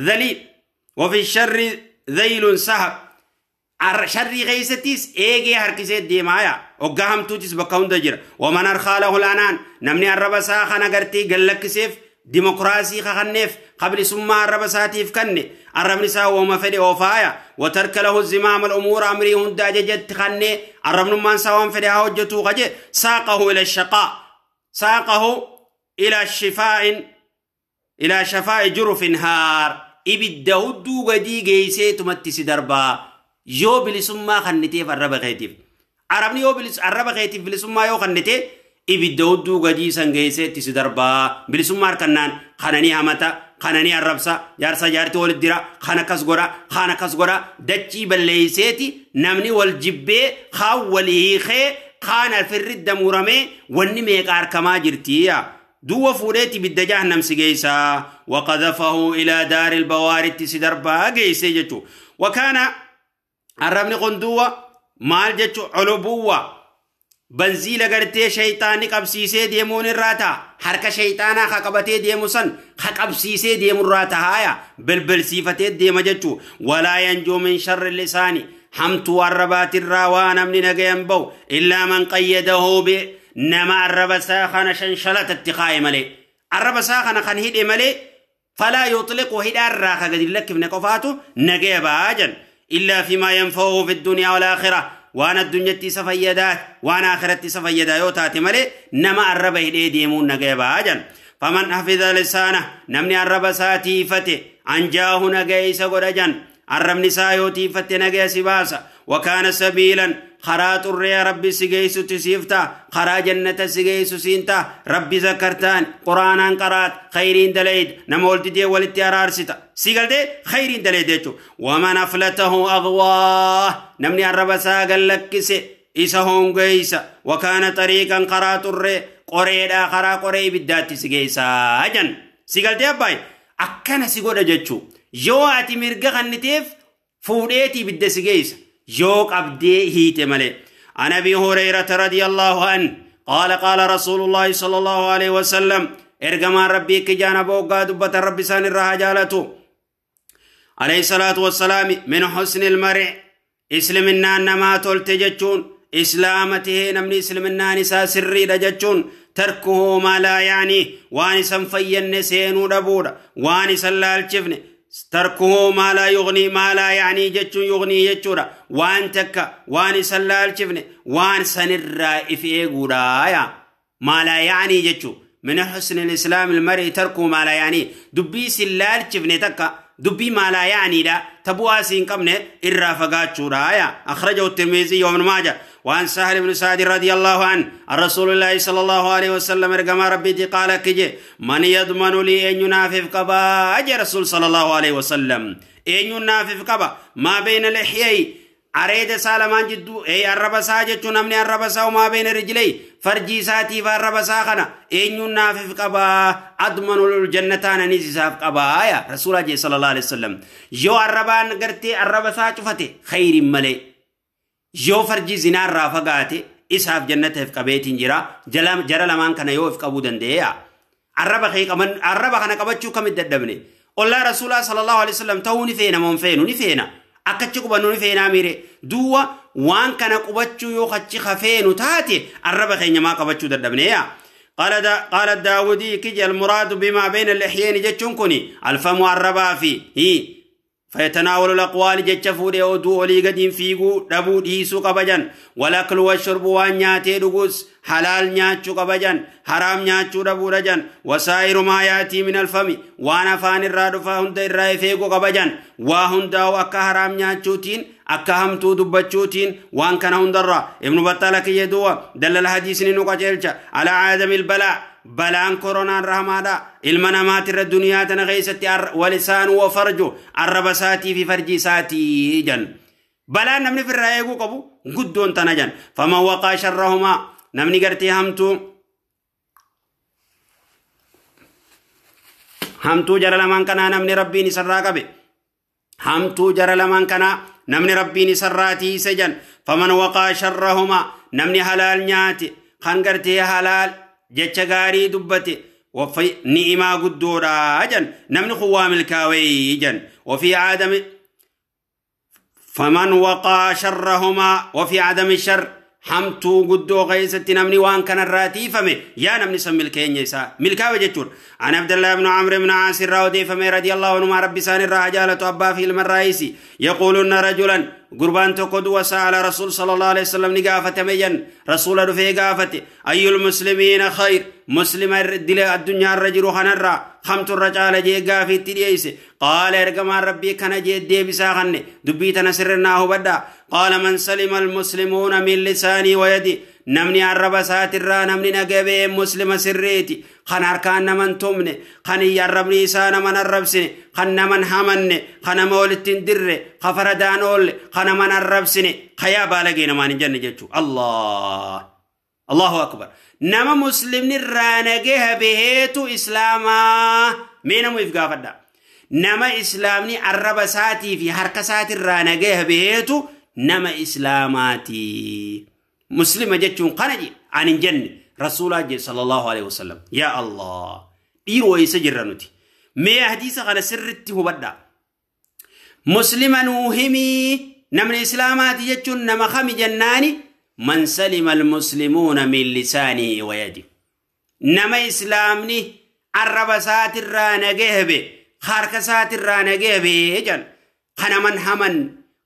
[SPEAKER 2] dhaliil wafi sharri ذيل سحب شر غيستيس ايجي هركسي ديمايا وقام توتيس بكون دجر ومن ارخاله الانان نمني الرب ساخنا غرتي قالك سيف ديمقراسي خنف قبل ثم الرب ساتيف كني الرب نساء وما فدي وفايا وترك له الزمام الامور امري هند جت خني الرب من سوام فدي حجته غجي ساقه الى الشقاء ساقه الى الشفاء الى شفاء جرف هار ibidda hudduu gadii geeyseetumatti si darbaa yoo bilisummaa kanniteef arraba keetiif arabni yoo arraba keetiif bilisummaa yoo kannite ibidda hudduu gadii san geeyseetti si darbaa bilisummaa harkannaan kananii hamata kananii arrabsa jaarsa jaartii walit dira kan akkas godha kan akkas godha dachii balleeyseeti namni wal jibbee kaan wal hiikee kaan alfirri damuuramee wanni meeqa harkamaa jirtiya دو فوريتي بالدجاه نمس جيسا وقذفه إلى دار البوارد سدربا جيسا جتو وكان الربن قندوة مال جتو علبوة بنزيل قرتي شيطاني قبسيسي ديمون الراتا حركة شيطانا خقبتي ديموسن خقبسيسي ديمون الراتا هايا بلبل سيفتي ديم جتو ولا ينجو من شر اللسان حمت الربات الراوان من نجيم بو إلا من قيده ب نما الرب ساخن شنشلة اتقاء ملي الرب ساخن خنهيد ملي فلا يطلق هدار راخ قد لك من قفاته نجيب آجل إلا فيما ينفعه في الدنيا والآخرة وانا الدنيا تسفيدات وانا آخرة تسفيدا يوتات ملي نما الرب هدي ديمون نجيب آجل فمن حفظ لسانه نمني الرب ساتيفته أنجاه نجيس قرجا الرب نسايوتي فتي نجيس باسا وكان سبيلا خرات الريا ربي سجيس تسيفتا خرا جنة سجيس سينتا ربي ذكرتان قرآن قرات خيرين دليد نمولت دي ولتي أرارستا سيقل دي خيرين دليد ومن أفلته أغواه نمني الرب ساقل لكسي إسهون قيسا وكان طريقا قرات الري قريدا خرا قري بالذات سجيسا أجن سيقل دي أباي أكنا سيقول جتشو yoo ati mirga kanniteef fuudheetii ibidda si geessa yoo qabdee hiite malee. An Abi Hurayrata radiyallahu anhu qaala qaala rasuulullaahi sallallahu alaihi wasallam ergamaan rabbii kijaana booggaa dubbatan rabbi isaan irraa haa jaalatu. Alayhi salaatu wassalaami min husni ilmar'i isliminnaan namaa tolte jechuun islaama tahee namni isliminnaan isaa sirriidha jechuun tarkuhu maa laa yaanii waan isan fayyanne seenuu dhabuudha waan isan laalchifne تركه ما لا يغني ما لا يعني جتشون يغني جتشورا وان تكا وان سلال شفني وان سنرا إفئ ما لا يعني جتشو من حسن الإسلام المرء تركه ما لا يعني دبي سلال شفني تكا دبي ما لا يعني لا تبوا سين قمني الرافقات شورايا أخرجه الترمذي وابن ماجه وعن سهل بن سعد رضي الله عنه الرسول الله صلى الله عليه وسلم رقم ربي قال كجي من يضمن لي أن ينافف قبا أجي رسول صلى الله عليه وسلم أن ينافف قبا ما بين لحيي عريد سالمان جدو أي الرب ساجد نمني الرب ساو ما بين رجلي فرجي ساتي فالرب ساخنا أن ينافف قبا أضمن الجنتان نيزي ساف قبا يا رسول الله صلى الله عليه وسلم جو الربان قرتي الرب ساجفتي خير ملي yoo farjii zinaa irraa fagaate isaaf jannataaf qabeetiin jira jara lamaan kana yoo of qabuu danda'eeya arraba kana qabachuu kamit dadhabne ollaa rasuulaa sallallahu alaihi wasallam ta'uu ni feena moo hin feenu ni feena akkachi qubannu ni feenaa miire duwwa waan kana qubachuu yoo achi hafeenu taate arraba keenya maa qabachuu dadhabneeya قال الداودي كجي المراد بما بين اللحيين جتشون كوني الفم والربا في هي فيتناول الأقوال جتشفو دي أودو أولي قديم فيقو دبو ديسو قبجان والأكل والشرب وان دقوس حلال نياتشو قبجان حرام نياتشو دبو رجان وسائر ما يأتي من الفم وانا فان الرادفا هند الرأي فيقو قبجان وهنداو أكا حرام نياتشو تين أكا همتو دبتشو تين وان كان هندرا ابن بطالك يدوا دل الحديث ننقى جلجا على عدم البلاء بلان كورونا رحمادا ilma namaatirra duniyaa tana keessatti walisaan wa farju arraba isaatii fi farji isaatii jan balaan namni firraa eeguu qabu guddoon tana jan faman waqaa sharrahumaa namni gartee hamtuu jara lamaan kanaa namni rabbiin isarraa qabe hamtuu jara lamaan kanaa namni rabbiin isarraa tiise jan faman waqaa sharrahumaa namni halaal nyaate kan gartee halaal jecha gaarii dubbate وفي نئما قدورا جن نمن قوام الكاوي جن وفي عدم فمن وقى شرهما وفي عدم الشر حمتو قدو غيست نمني وان كان الراتي يا نمني سم ملكين يسا ملكا وجتور. عن عبد الله بن عمرو بن عاص الراودي فمي رضي الله عنهما ربي سان الرجالة أبا في المرئيسي يقولون رجلا قربان تقد وسأل رسول صلى الله عليه وسلم نقافة ميا رسول رفي قافة أي المسلمين خير مسلم الدنيا الرجل خنرا خمت الرجال جي قافي تريس. قال ارقم ربي كان جي دي بساخن دبيتنا سرناه بدا. قال من سلم المسلمون من لساني ويدي نمني عرب ساتر نمني نقبي مسلم سريتي خن أركان نمن تمني خن يربني سان من الربسني خن نمن همني خن مولتين در خفردانول خن من الربسني خيا بالغين ما نجن جتشو. الله الله أكبر. نما مسلم نرانجه بهتو إسلاما مين مو يفقع فدا. نما إسلامني عرب ساتي في حركة ساتر رانجه بهتو نما إسلاماتي مسلمة جتشون قنجي عن الجنة رسول الله صلى الله عليه وسلم. يا الله إيرو يسجرنتي ما حديث على سرته بدا مسلما وهمي نمن إسلامات جتشون نما خم جناني من سلم المسلمون من لسانه ويده نما إسلامني عرب ساتر رانجه به خارك ساتر رانجه به جن خنا من حمن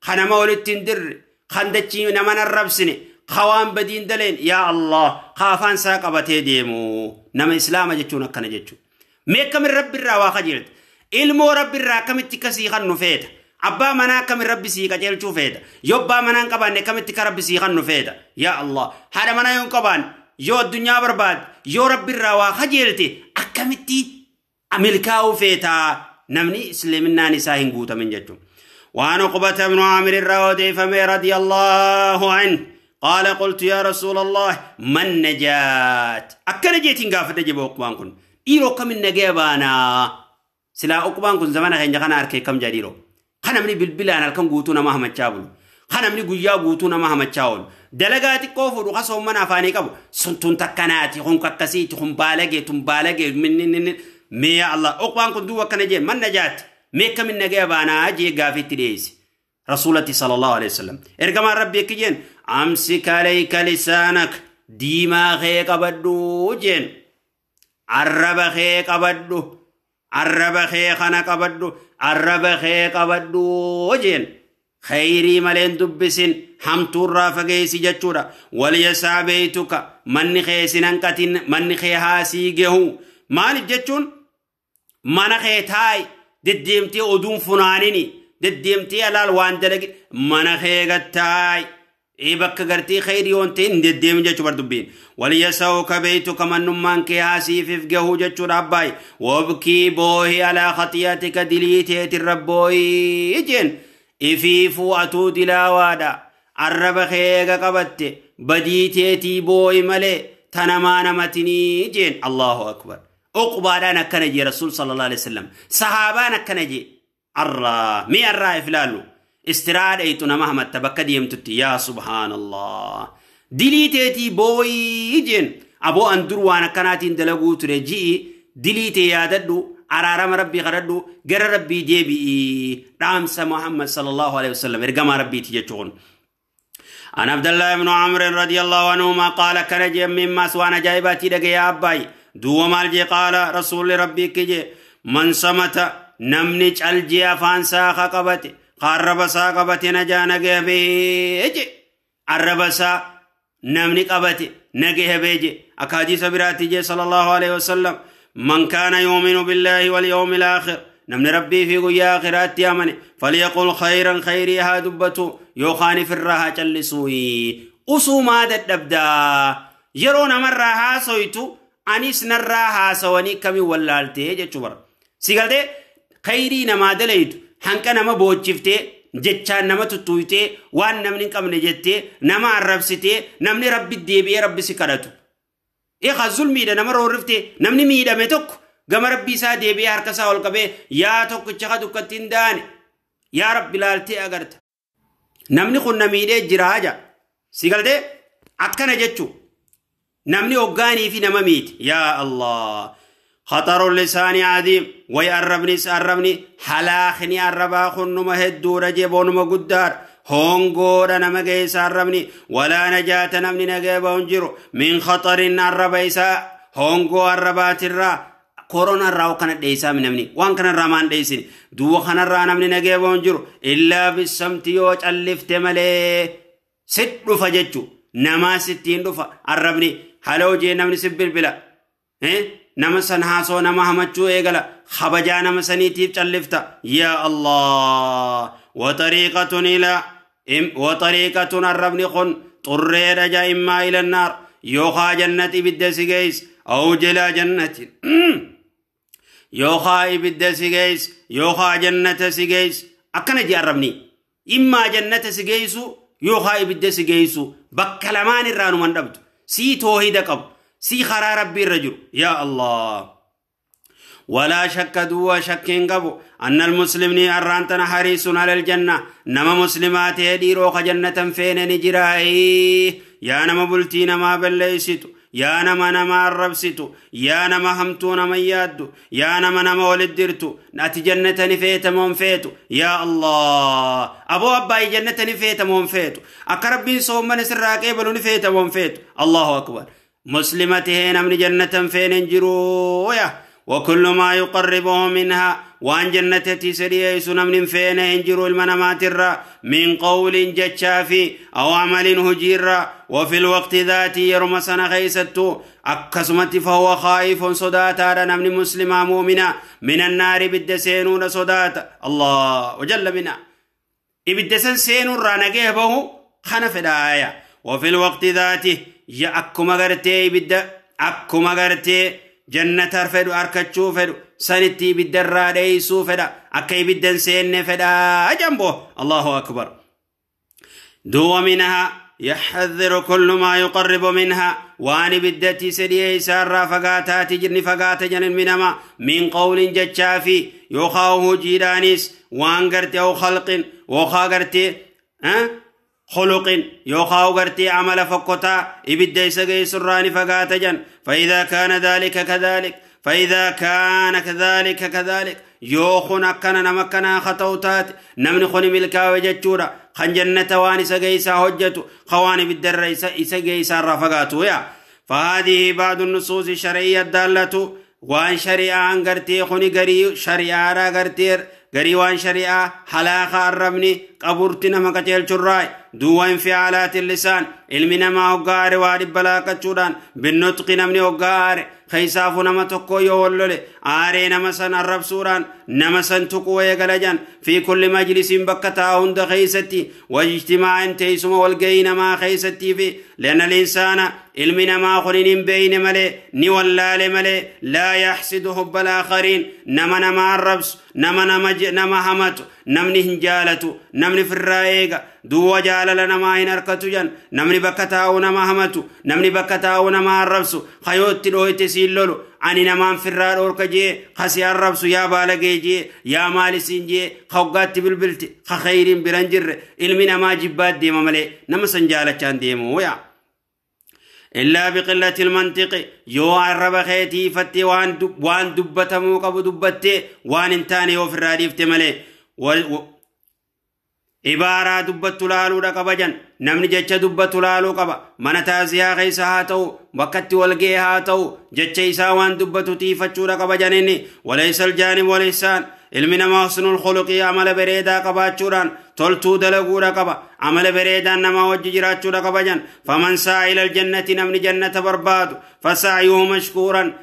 [SPEAKER 2] خنا مولد تندر خندتشي نمن الربسني خوان بدين دلين. يا الله خافان ساقبتي ديمو نما إسلام جتشون أكنا جتشو ميك من رب الرا واخجلت إلمو رب الرا كم تكسي خنو فيتا أبا منا كم رب سيكا جلتشو فيتا يوبا منا كبان كم تك رب سيخنو فيتا. يا الله هذا منا يوم كبان يو الدنيا برباد يو رب الرا واخجلت أكمتي أملكاو فيتا نمني إسلامنا نساهن قوتا من جتشو. وعن عقبة بن عامر الراودي فمي رضي الله عنه قال قلت يا رسول الله ما النجاة؟ أكن جيتين قافة جيب أقبان كن إيرو كم النجاة بانا سلا أقبان كن زمان خين جخنا أركي كم جديرو خنا مني بالبلان الكم قوتونا مهما تشابلو خنا مني قويا قوتونا مهما تشاول دلقاتي كوفو رخصهم من أفاني كابو سنتون تكناتي خون ككسيتي خون بالغي تون بالغي من ميا الله أقبان كن دوا كن جي ما النجاة؟ مي كم النجاة بانا جي قافة تريس رسولتي صلى الله عليه وسلم إرجما ربي كجين أمسك عليك لسانك ديما خيك أبدو جين عرب خيك أبدو عرب خيخنك أبدو عرب خيك أبدو جين خيري ملين دبسن حمتور رافقيسي جتشورا وليسع بيتك من خيسن أنكتن من خيهاسي جهو مالك جتشون من خيتاي دديمتي أدون فنانيني دديمتي ألال وان دلق من خيغتاي إيه بك غرتي خير يونتين دديم جچو بردبين وليسوك بيتك من نمان كي في فجه جچو رباي وابكي بوهي على خطيئتك دليتي الربوي جن إفيفو أتو دلاوادا عرب خيغ قبت بديتي بوي ملي تنمان متني جن. الله أكبر. أقبالانا كنجي رسول صلى الله عليه وسلم صحابانا كنجي الرا مي الرا إفلالو استراد ايتنا مهما تبكى ديمتتي يا سبحان الله دليتي بوي جن أبو أندر وانا كناتين دلقو ترجي دليتي ياددو عرارم ربي غردو جر ربي جيبي رامس محمد صلى الله عليه وسلم ارقم ربي تجتون. عن عبد الله بن عمرو رضي الله عنهما قال كنجي مما سوانا جايباتي دقي يا أباي دو مالجي قال رسول ربي كجي من صمت نمني الجي أفان ساخ قبتي قرب سا قبتي نجا نجه بيجي عرب سا نمني قبتي نجه بيجي أكادي سبراتي جي صلى الله عليه وسلم من كان يؤمن بالله واليوم الآخر نمني ربي في قيا آخرات يامني فليقل خيرا خيرها دبتو يوخاني في الراحة جلسوي أسو ما دبدا يرون مرة هاسويتو أنيس نرى هاسواني كمي ولالتي جتشبر سيقالتي خيري نما دليتو hanka nama boochiftee jechaan nama tuttuutee waan namni hin qabne jettee nama arrabsitee namni rabbi deebi'ee rabbi si kadhatu. Eegaa zulmiidha nama roorriftee namni miidhame tokko gama rabbi isaa deebi'ee harka isaa ol qabee yaa tokkicha ka dukkatti hin daane yaa rabbi laaltee agarta. Namni kun na miidhee jira haja si galtee akkana jechuu namni hoggaanii fi nama miiti yaa Allah. خطر اللسان عظيم ويقربني سأربني حلاخني الربا خنما هدو رجبون مقدار Hongoodha nama geessa arrabni. Walaa najaata namni nagee bahu hin jiru min khaxarin arraba isaa hongoo arrabaatirraa korona irraa kana dheessaa namni waan kanarraa maan dheessin duwwa kanarraa namni nagee bahu hin jiru illaa bisamti yoo callifte malee sit dhufa jechu namaa sittiin dhufa arrabni haloo jee namni si bilbila nama san haasoo nama hamachuu eegala kabajaa nama saniitiif callifta yaa Allah وطريقة إلى وطريقة الربن خن طرير جا إما إلى النار يوخا جنة بالدسجيس أو جلا جنة يوخا بالدسجيس يوخا جنة سجيس أكن جي الربني إما جنة سجيسو يوخا بالدسجيسو بكلمان الرانو من ربط سي توحيد قب سي خرا ربي الرجل يا الله. ولا شك دوا شك قبو أن المسلمين أرانتنا حريص على الجنة نما مسلمات يديرو جنة فين نجرائي يا نما بلتين ما بليستو يا نما نما الربستو يا نما همتو نما يادو يا نما نما ولدرتو نأتي جنة نفيت مون فيتو يا الله أبو أباي جنة نفيت مون فيتو أقرب بين صوم من سراك بلو نفيت مون فيتو الله أكبر. مسلمته نمن جنة فين نجرو يا وكل ما يقربه منها وان جنة تسري سنمن فين انجروا المنامات الرا من قول جتشافي أو عمل هجير وفي الوقت ذاتي يرمسنا خيستو أكسمت فهو خائف صداتا نمن مسلما مؤمنا من النار بالدسينون صداتا الله وجل منا إبدسن سينون رانقه به خنف الآية. وفي الوقت ذاته يا أكما غرتي بد أكما غرتي جنة فدو أركتشو فدو سنتي بالدرا ديسو فدا أكي بدن سين فدا جنبه الله أكبر. دو منها يحذر كل ما يقرب منها وان بدتي سريه سارا فقاتا تجرني فقاتا جنن منما من قول جتشافي يخاوه جيرانيس وان قرتي أو خلق وخا قرتي خلق يوخاو غرتي عمل فقطا إبدي سجي سراني فقاتجا. فإذا كان ذلك كذلك فإذا كان كذلك كذلك يوخنا كان نمكنا خطوتات نمن خني ملكا وجتشورا خن جنة واني سجي سهجتو خواني بالدر سجي سر فقاتو يا. فهذه بعض النصوص الشرعية الدالة وان شريعة غرتي خني غري شريعة غرتي غري وان شريعة حلاقة الربني قبرتنا مكتيل شراي دو انفعالات اللسان علمنا ما هقار وارب بلاقة شوران بالنطق نمني هقار خيسافو نما تقو يولولي آري نمسن الرب سوران نمسن تقو يقلجان في كل مجلس بكتا هند خيستي واجتماع تيسم والقين ما خيستي في لأن الإنسان علمنا ما خرين بين ملي نولال ملي لا يحسد حب الآخرين نما نما الربس نما نما نما همتو نمني هنجالتو نمني في الرائقة دو جالل نما هنركتو جن نمني بكتاو نما همتو نمني بكتاو نما الربسو خيوت لويت سيلولو أني نمان في الرار أوركجي خسي الربسو يا بالغي جي يا مالسين جي خوغات بالبلت خخيرين برنجر علمنا ما جبات ديما ملي نما سنجالة كان ديمو يا إلا بقلة المنطق يو عرب خيتي فتي وان دبتمو قبو دبتي وان انتاني وفي الراديف تملي عبارة دبت لالو رقبجن نمني جتش دبت لالو قبا من تازيا غيسا هاتو وقت والقي هاتو جتش إسا وان دبت تيفتشو رقبجن إني وليس الجانب والإحسان علمنا ما حسن الخلق عمل بريدا قباتشوران تلتو دلقو رقبا عمل بريدا نما وججراتشو رقبجن فمن سعى إلى الجنة نمني جنة برباد فسعيه مشكورا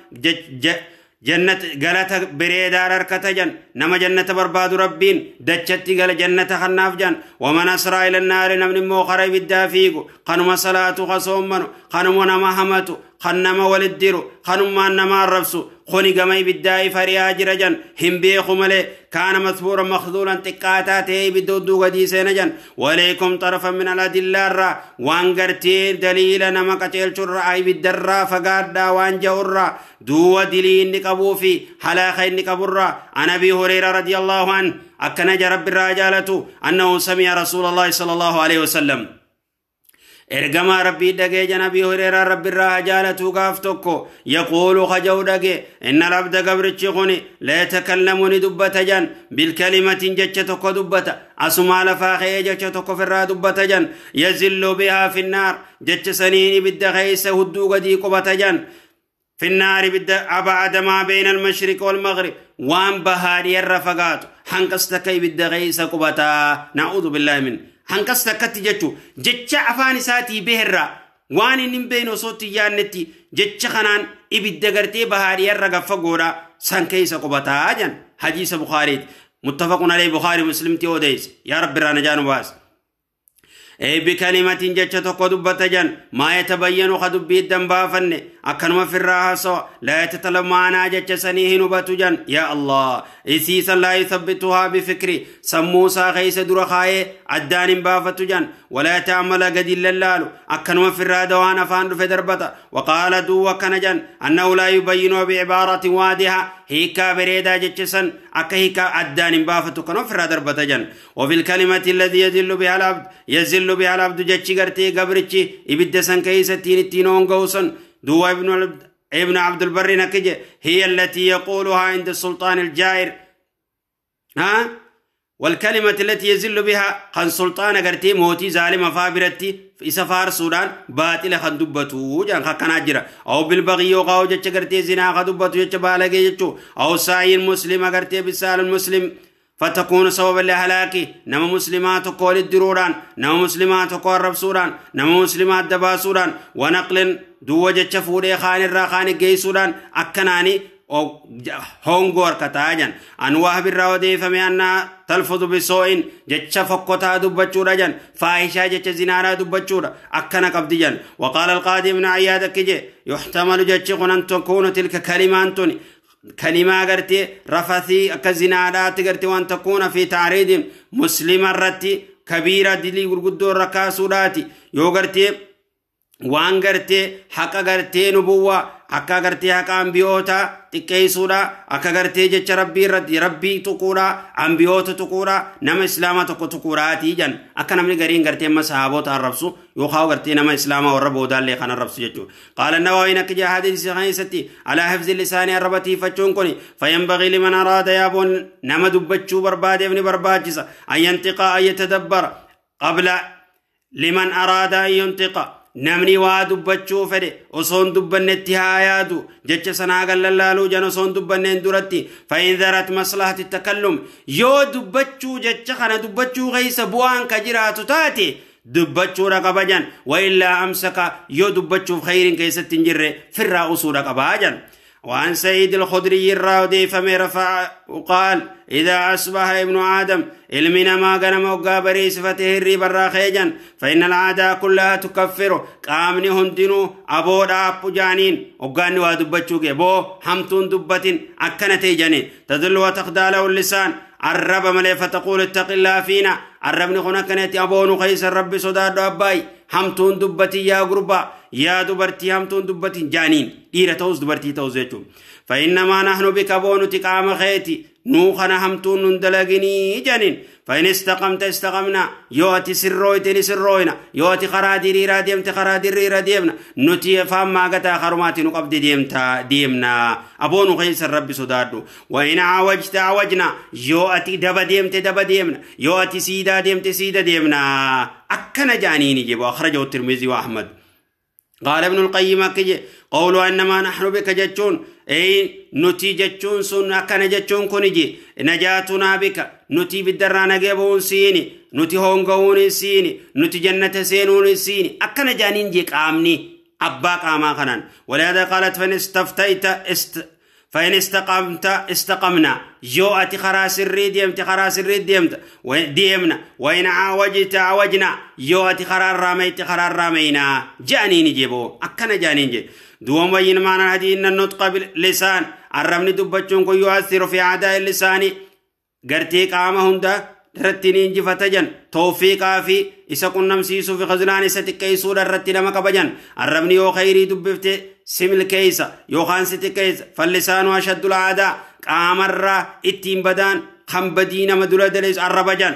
[SPEAKER 2] جنة غلط بريدا ركتجن نما جنة برباد ربين دچتي غل جنة خناف جن ومن أسرى إلى النار نمني موخر بالدافيق قنم صلاة خصومن قنم نما همتو خنما ولديرو خنما نما الربسو خوني قمي بالداي فرياج رجن هم بيخو ملي كان مثبورا مخذولا تقاتاته بالدودو قدي سينجن وليكم طرفا من الأدلة الرا وانقرتي دليل نما قتيل شرعي بالدرا فقادا وانجورا دو دليل نقبو في حلاخين نقبرا. عن أبي هريرة رضي الله عنه أكنج رب الرجالة أنه سمع رسول الله صلى الله عليه وسلم Ergamaa rabbii dhagee jan Abii Hureeraa rabbirraa hajaalatuu gaaf tokko yaquulu kaja'u dhagee inna alabda gabrichi kuni la yatakallamu ni dubbata jan bilkalimatin jecha tokko dubbata asumaa lafaa ka'ee jecha tokko ofirraa dubbata jan yazillu bihaa finnaar jecha saniin ibidda keessa hudduu gadii qubata jan في النار بدا أبعد ما بين المشرق والمغرب وان بهاري الرفقات حنقستك بدا غيس قبتا نعوذ بالله من حنقستك تجتو جتش عفاني ساتي بهرة وان نم بين صوتي يانتي جتش خنان إبدا قرتي بهاري الرقفة قورا سنكيس قبتا جن حديث بخاري متفق عليه بخاري مسلم تيوديس يا رب رانا جانو باس أي بكلمة جتش تقدبت جن ما يتبين خدبي الدم بافن أكنما في الراحة سوا لا يتطلب معنا جتش سنيه نبت جن يا الله إسيسا لا يثبتها بفكري سموسا خيس درخاي عدان بافت جن ولا تعمل قد اللالو أكنما في الراحة وانا فاند في دربته وقال دو وكنجن أنه لا يبين بعبارة واضحة هيكا بريدا جتشسن أكا هيكا عدان بافت كنو في الراحة دربته جن وفي الكلمة الذي يزل بها العبد يزل بها العبد جتشي قرتي قبرتشي إبدسن كيسة تين تينون قوسن دو ابن عبد البر نكجة هي التي يقولها عند السلطان الجائر ها والكلمة التي يزل بها خان سلطان قرتي موتي ظالم فابرتي في سفار سودان باطل خندبتو جان خكنا جرا أو بالبغي وقاو جتش قرتي زنا خندبتو جتش بالغي جتشو أو ساي المسلم قرتي بسال المسلم فتكون سببا لهلاكي نما مسلمات قول الدروران نما مسلمات قول رب سودان نما مسلمات دبا سودان ونقل دو جتش فوري خان الراخان جي سودان أكناني هونغور كتاجن أنواه بالراودي فميانا تلفظ بسوء جتش فقطا دبچورا جن فاحشة جتش زنارا دبچورا أكنا قبدجن وقال القاضي ابن عياد كجي يحتمل جتش أن تكون تلك كلمة أنتوني كلمة قرتي رفثي كزنارات قرتي وأن تكون في تعريض مسلم الرتي كبيرة دلي قدور ركاسوراتي يو قرتي وان قرتي حق قرتي نبوة akka gartee haqa ambiyoota xiqqeessuudha akka gartee jecha rabbii irratti rabbii tuquudha ambiyoota tuquudha nama islaamaa tokko tuquudhaatii jan akka namni gariin gartee amma sahaabota arrabsu yookaan gartee nama islaamaa warra boodaallee kan arrabsu jechuudha. Qaala Nawawiin akka jaa hadiisa keessatti alaa hifzi lisaanii arrabatiifachuun kuni fayanbagii liman araada yaaboon nama dubbachuu barbaadeef ni barbaachisa an yantiqa an yatadabbara qabla liman araada an yantiqa namni waa dubbachuu fedhe osoon dubbannetti haa yaadu jecha sanaa gallallaaluu jan osoon dubbanneen duratti fa'in darat maslahati takallum yoo dubbachuu jecha kana dubbachuu keessa bu'aan ka jiraatu taate dubbachuudha qaba jan wa illaa amsaka yoo dubbachuuf khayriin keessatti hin jirre firraa usuudha qabaa jan وعن سعيد الخدري الراودي فمن رفع وقال إذا أصبح ابن آدم علمنا ما غنم وقابري صفته الريب الراخيجا فإن العادة كلها تكفره قامني هندنو أبو داب جانين وقاني وادبتشوك بو حمتون دبتين أكنتي جانين تدل وتخدع له اللسان الرب ملي فتقول اتق الله فينا الرب نخونا كنتي أبو نخيس الرب صداد أباي همتون دبتي يا غربا يا دبرتي همتون دبتي جانين ديرة توز دبرتي توز يجو فإنما نحن بك بونو تقام خيتي نوخنا همتون نندلقني جانين فإن استقمت استقمنا يوتي سرويتني سروينا يوتي خرادي ريرا ديمت خرادي ريرا ديمنا نتي فهم ما قتا خرماتي نقبض ديمتا ديمنا أبونو خيس الرب صدادو وإن عوجت عوجنا يوتي دبا ديمت دبا ديمنا يوتي سيدا ديمت سيدا ديمنا أكنا جانيني جيبو أخرجه الترمذي وأحمد قال ابن القيم كجي قولوا إنما نحن بك جتشون أي نتي جتشون سن أكنا جتشون كنجي نجاتنا بك نتي بالدرانا جيبون سيني نتي هونغون سيني نتي جنة سينون سيني أكنا جانين جيك آمني أبا قاما خنان ولهذا قالت فإن استفتيت فإن استقمت استقمنا يو أتي خراس الريد يمت خراس الريد ديمت ديمنا وإن عوجت عوجنا يو أتي خرار راميت خرار رامينا جانين جيبو أكنا جانين جي دوم وين معنى هذه إن النطق باللسان الرمني دبتشون كو يؤثر في عداء اللسان قرتي قامة هندا رتنين جفتجن توفيقا في إسا كن نمسيسو في خزلان إسا تكيسو رتنا مكبجن الرمني يو خيري دبفت سمل كيسا يو خانس تكيس فاللسان أشد العداء قامرة اتين بدان خم بدين مدولة دليس الربجن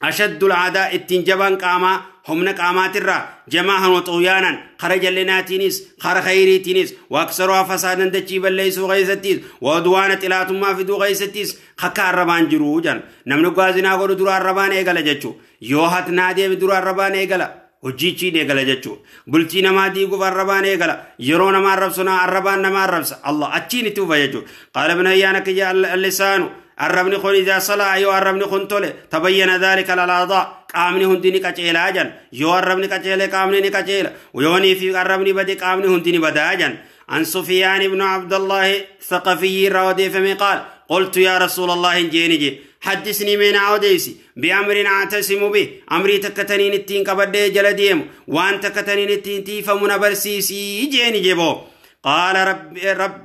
[SPEAKER 2] أشد العداء اتنجبان قاما همنا قامات الرا جماعا وطغيانا خرج لناتينيس خر خيريتينيس وأكثرها فسادا دجيبا ليسوا غيستيس وعدوانا تلات ما في دو غيستيس خكا الربان جروجا نمنو قازنا قولوا درا الربان ايقلا جتشو يوهات نادي بدرا الربان ايقلا hojjichi eegala jechuu bultii namaa diiguuf arrabaan eegala yeroo nama arrabsu arrabaan nama arrabsa Allah achiin itti ufa jechuu qaala ibn Hayyan kiyya al-lisaanu arrabni kun idaa salaa yoo arrabni kun tole tabayyana dhalika al-a'dha qaamni hundi ni qaceelaa jan yoo arrabni qaceele qaamni ni qaceela yoonii fi arrabni bade qaamni hundi ni badaa jan عن سفيان بن عبد الله الثقفي راودي فمي قال قلت يا رسول الله جيني حدثني من عوديسي بأمر أعتصم به أمري تكتنين التين كبدي جلديم وأن تكتنين التين تيفا منبرسيسي جيني جيبو قال رب رب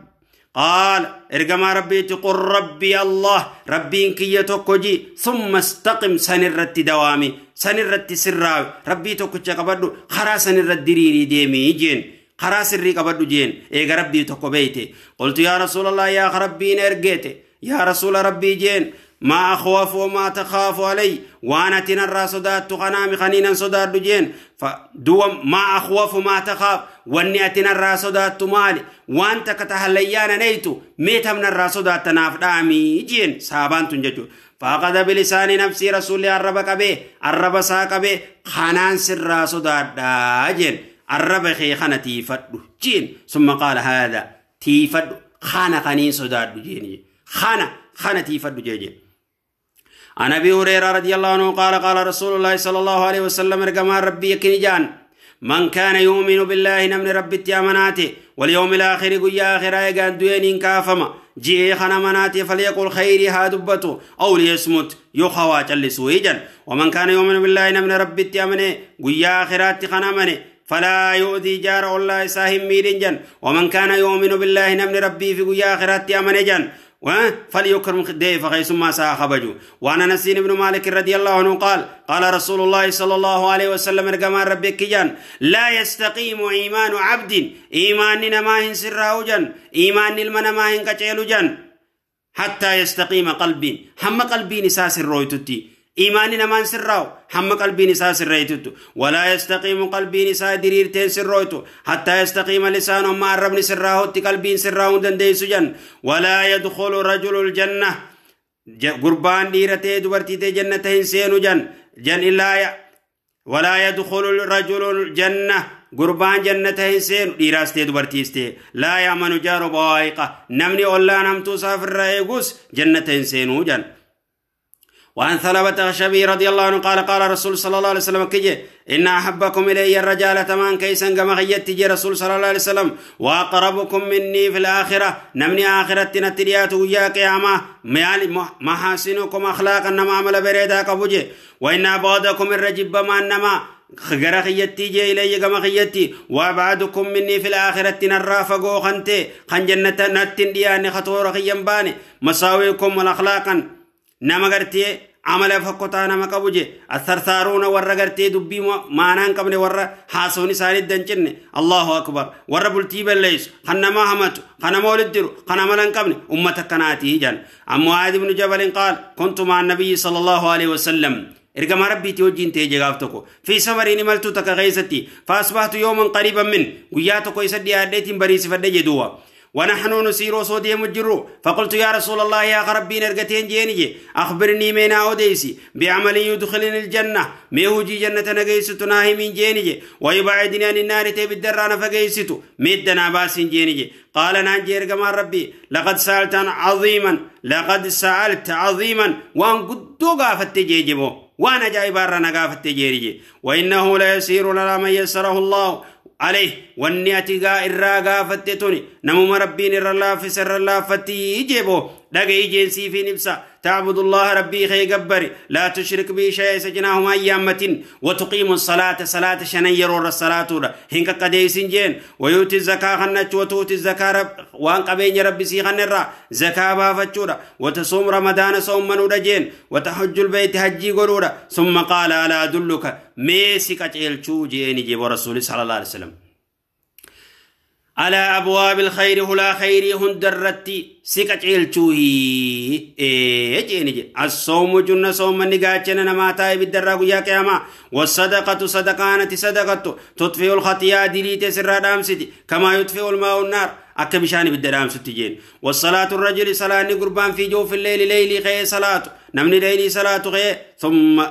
[SPEAKER 2] قال ارجما ربي تقول ربي الله ربي كي توكجي ثم استقم سنرت دوامي سنرت سراوي ربي توكج كبدو خرا سنرت دريري ديمي جين خرا سري كبدو جين ايغ ربي توكو بيتي قلت يا رسول الله يا ربي نرجيتي يا رسول ربي جين ما أخوف وما تخاف علي وأنا تنرى صدات تقنامي خنينا صدات جين فدوم ما أخوف وما تخاف واني تنرى صدات مالي وانت كتهليانا نيتو ميتا من الرصدات تناف دامي جين سابان تنججو فأخذ بلسان نفسي رسول الرب كبه الرب ساكبه خنان سر صدات جين الرب خي خنا تيفد جين ثم قال هذا تيفد خانا خنين صدات جين خانا خانا تيفد جين عن أبي هريرة رضي الله عنه قال قال رسول الله صلى الله عليه وسلم رقم ربي كنجان من كان يؤمن بالله نمن ربي تيامناته واليوم الآخر قيا آخر يقان دوين كافما جي خنمناته فليقل خيري هادبته أو ليصمت يخوا جلسويجا ومن كان يؤمن بالله نمن ربي تيامنه قيا آخرات خنمنه فلا يؤذي جار الله ساهم ميرين ومن كان يؤمن بالله نمن ربي في قيا آخرات تيامنه جن فليكرم ضيفه خيثما ساخبجو. وعن انس بن مالك رضي الله عنه قال قال رسول الله صلى الله عليه وسلم رقم ربك جن لا يستقيم ايمان عبد ايمان ما هن سراو جن ايمان المن ما هن كچيلو جن حتى يستقيم قلبي هم قلبي نساس الرويتتي إيماننا ما سراو هم قلبي نساء سريتو ولا يستقيم قلبي نساء دريرتين سرويتو حتى يستقيم لسانه ما الرب سراو قلبي سراو دندي سجن ولا يدخل رجل الجنة قربان ديرتي دبرتي جنتين سينو جن جن إلا ولا يدخل الرجل الجنة قربان جنتين سين ديراستي دبرتيستي لا يأمن جار بوائقه نمني ولا نمتو سافر رأيقوس جنتين سينو جن. وعن ثلبة خشبي رضي الله عنه قال قال رسول صلى الله عليه وسلم كجي إن أحبكم إلي الرجال تمان كيسا كما خيت جي رسول صلى الله عليه وسلم وأقربكم مني في الآخرة نمني آخرة نتريات ويا قيامة محاسنكم أخلاقا نما عمل بريدا كبجي وإن أبغضكم الرجب ما نما غير خيتي جي إلي كما خيتي وأبعدكم مني في الآخرة نرافقو خنتي خن جنة نتن دياني خطور خيمباني مساويكم والأخلاقا نما غرتي عمل فكوتا نما قبوجي الثرثارون ورا غرتي دبي مانان قبني ورا حاسوني ساري دنچن الله اكبر ورا بلتي بليس خنما همت خنما ولدرو خنما لن قبني امته كناتي جن. عن معاذ بن جبل قال كنت مع النبي صلى الله عليه وسلم ارجم ربي توجين تيجي غافتكو في سفرين ملتو تكغيستي فاصبحت يوما قريبا من وياتكو يسدي اديتين بريس فدجي دوا ونحن نسير صودي مجرو فقلت يا رسول الله يا ربي نرقتين جيني أخبرني من أوديسي بعمل يدخلني الجنة ميهوجي جنة نقيستو ناهي من جيني ويبعدني عن النار تبدرانا فقيستو مدنا باسين جيني قال نانجي رقم ربي لقد سألت عظيما لقد سألت عظيما وان قدو قافت جيجبو وانا جاي بارنا قافت جيري وإنه ليسير لنا من يسره الله عليه والنياتي غا إرا غافتتوني نمو ربين إرا في سر الله فتي جيبو دقي جنسي في نفسه تعبد الله ربي خي قبري لا تشرك به شيئا سجناهم أيامة وتقيم الصلاة صلاة شنير الصلاة هنك قديس جين ويؤتي الزكاة خنج وتؤتي الزكاة رب وان قبين ربي سي خنرا زكاة بافتشورا وتصوم رمضان صوم منورا جين وتحج البيت حجي قرورا ثم قال ألا أدلك ميسي كتشيل جين جيب رسول صلى الله عليه وسلم. على أبواب الخير هلا خيري هندرتي سكتشيلچوهي ايه الصوم جنة صوم نغاچن نماتا بالدراغ يا قياما والصدقة صدقانة صدقة تطفئ الخطيئة دليت سر دامستي كما يطفئ الماء النار أكبشاني بالدرام ستجين والصلاة الرجل صلاة قربان في جوف الليل ليلي خي صلاة نمني ليلي صلاة خي ثم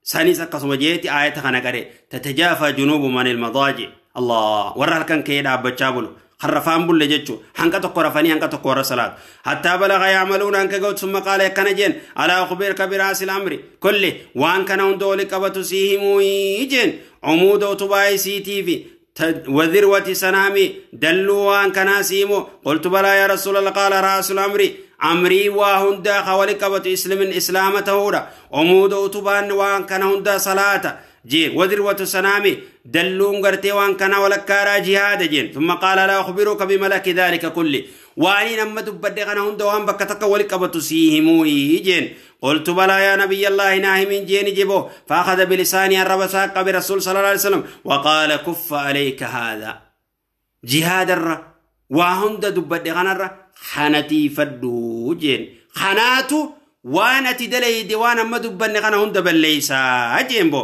[SPEAKER 2] ساني سقسم جيتي آية خنقري تتجافى جنوب من المضاجع الله ورا كان كيدا بچابلو خرفان بول جچو هنكا تقرفني هنكا تقور صلاة حتى بلغ يعملون انك قوت ثم قال كنجين على اخبرك براس الامر كله وان كان دولك بتسيهم يجين عمود تباي سي تي في وذروة سنامي دلوا أن كان سيمو قلت بلى يا رسول الله قال رأس الأمر أمري وهندا خولك بتسلم إسلام تهورا عمود تبان وان كان هندا صلاة جين وذروة سنامي دلوا غرتي وان كان ولكارا جهاد جين ثم قال لا أخبرك بملك ذلك كله واني نما دبد كان هندا وان بكتك ولك بتسيهم جين قلت بلى يا نبي الله ناهي من جين جبو فأخذ بلساني الرب ساق برسول صلى الله عليه وسلم وقال كف عليك هذا جهاد الر وهند دبد كان الر خانتي فدو جين خاناتو وانا تدلي ديوان ما دبن كان هند بليسا جين بو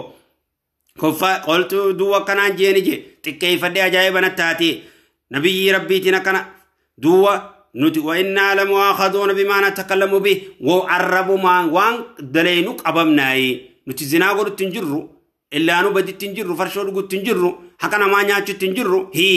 [SPEAKER 2] كف قلت دو كان جين جي تكيف دي عجائب نتاتي نبي ربي تنكنا دو نتي وإنا لمؤاخذون بما نتكلم به وعربوا ما وان دلينك أبمناي نتي زنا قلت تنجرو إلا أنو بدي تنجرو فرشو قلت تنجرو حكنا ما نياتشو تنجرو هي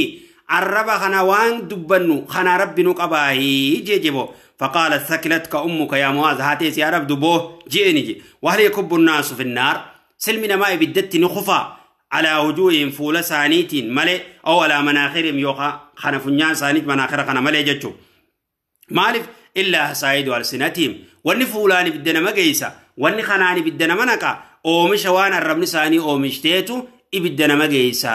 [SPEAKER 2] عربا خنا وان دبنو خنا ربي نقباهي جيجبو فقال ثكلتك أمك يا معاذ هاتيس يا رب دبوه جيني جي وهل يكب الناس في النار سلمنا ما بدت نخفا على وجوههم فول سانيت ملئ أو على مناخرهم يوقع خنا فنيان سانيت مناخر خنا ملئ جتشو مالف إلا سايد والسنتهم واني فولاني بدنا مجيسا واني خناني بدنا منكا أو مش وانا الرب نساني أو مشتيتو إبدنا مجيسا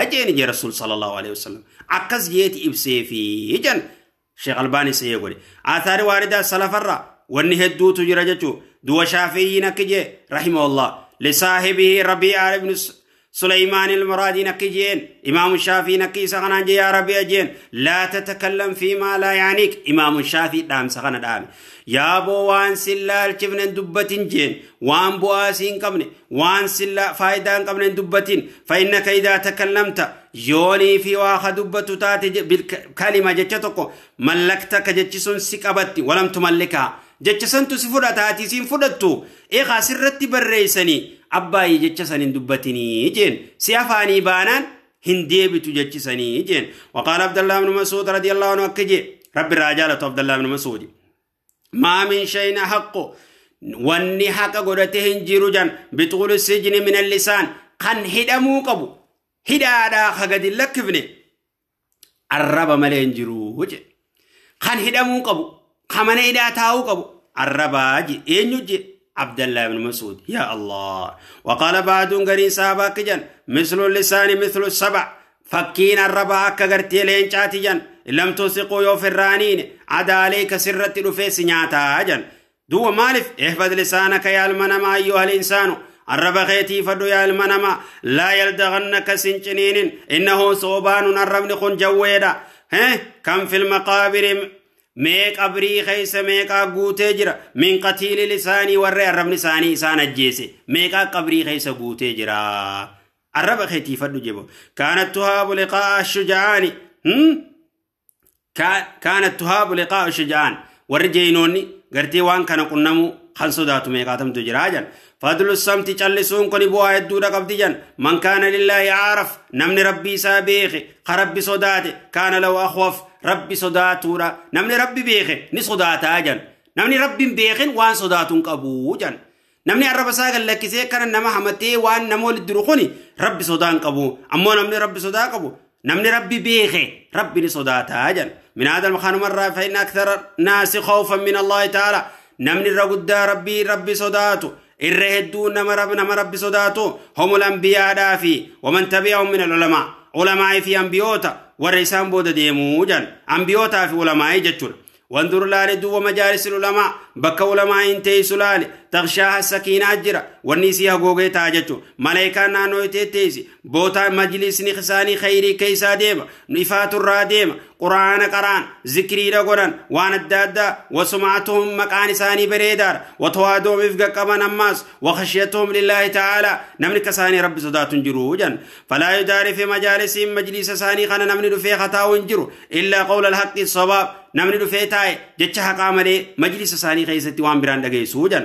[SPEAKER 2] أجيني جي رسول صلى الله عليه وسلم عكس جيت إبسيفي جن شيخ الباني سيقولي آثار واردة سلفرة واني هدو تجرجتو دو شافعي نكجي رحمه الله لصاحبه ربيع بن سليمان المرادي نكجين إمام الشافعي نكي سغنا يا ربي أجين لا تتكلم فيما لا يعنيك إمام الشافعي دام سغنا دام يا بو وان سلا الجبن دبتين جين وان بواسين قبن وان سلا فايدان قبن دبتين فإنك إذا تكلمت يوني في واخ دبت تاتي بالكلمة جتتكو ملكتك جتسون سكبتي ولم تملكها جتسون تسفرة تاتي سين فرتو إيه خاسرتي بريسني أباي جتسني دبتني جين سيافاني بانان هندي بتو جتسني جين وقال عبد الله بن مسعود رضي الله عنه أكجي رب الرجالة عبد الله بن مسعود ما من شيء حق واني حق قدته جيروجان بطول السجن من اللسان خن هدمو قبو هدادا خقد لكفني الرب ملين جيروج خن هدمو قبو خمن هداتاو قبو الرب جي عبد الله بن مسعود يا الله وقال بعد غرين صحابة كجن مثل اللسان مثل السبع فكين الربا كغرتي لين چاتي لم تسقوا يوفرانين عدا عليك سرت رفيس نياتا جن دو مالف احفظ لسانك يا المنما ايها الانسان الرب خيتي فدو يا المنما لا يلدغنك سنچنين انه صوبان الرب خن جويدا ها كم في المقابر ميك أبري خيس ميك أقوتي جرا من قتيل لساني ورّي الرب لساني إسان الجيسي ميك أقبري خيس أقوتي جرا الرب خيتي فدو جيبو كانت تهاب لقاء الشجعان كانت تهاب لقاء الشجعان ورجينوني غرتي وان كان قنمو خنسو داتو ميقاتم تجراجا فضل الصمت چلسون كوني بوا يدودا قبديجان من كان لله عارف نمني ربي سابيخي خربي صداتي كان لو أخوف ربي صداتورا نمني ربي بيخي ني صداتا جان نمني ربي بيخين وان صداتون قبو جان نمني الرب ساقل لكسي كان نما حمتي وان نمول الدرخوني ربي صدان قبو أمو نمني ربي صدا قبو نمني ربي بيخي ربي ني صداتا جان من هذا المخان مرة فإن أكثر الناس خوفا من الله تعالى نمني رقد ربي ربي صداتو الرهدون نما ربي صداتو هم الأنبياء دافي ومن تبعهم من العلماء علماء في أنبيوتا والرسام بود ديموجا أنبيوتا في علماء جتشور وانظر لالي دو مجالس العلماء بك علماء انتي سلالي تغشاها السكينة جرا والنسيها غوغي تاجتو ملائكة نانو تيتيسي بوتا مجلس نخساني خيري كيسا ديما نفات الراديما قرآن قرآن ذكري لقرآن وان الدادة وسمعتهم مكان ساني بريدار وتوادهم إفقا كمان أماس وخشيتهم لله تعالى نملك ساني رب صدات جروجا فلا يدار في مجالسهم مجلس ساني خنا نمن في خطاو جرو إلا قول الحق الصواب نمن في تاي جتشها قاملي مجلس ساني خيستي وان بران دقي سوجا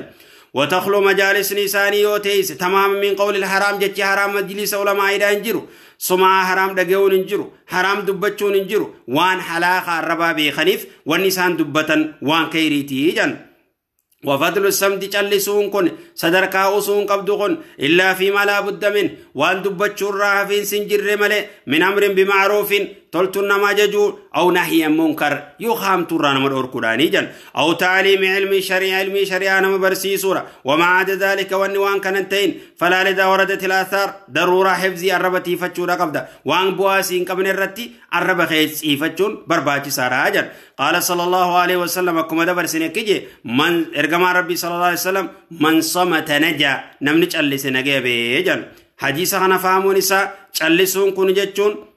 [SPEAKER 2] وتخلو مجالس نساني يوتيس تمام من قول الحرام جتش حرام مجلس علماء انجرو سمع حرام دقيون انجرو حرام دبتشون انجرو وان حلاخ الربا بخنيف والنسان دبتن وان كيريتي جن وفضل السمد جلسون كن صدركا أسون قبضون إلا فيما لا بد منه وان دبتشون راها في سنجر ملئ من أمر بمعروف تلتن ما ججو أو نهي منكر يخام ترانا مدور قراني جن أو تعليم علم شريعة علم شريعة نمبرسي سورة وما عدا ذلك والنوان كننتين فلا لذا وردت الآثار ضرورة حفظي الربتي فتشون قبضة وان بواسين قبل الرتي الرب خيس فتشون برباتي سارة قال صلى الله عليه وسلم كما دبر سنكجي من إرجما ربي صلى الله عليه وسلم من صمت نجا نمنج اللي سنجي بيجن حديث أنا فهمون إسا جلسون كن جتشون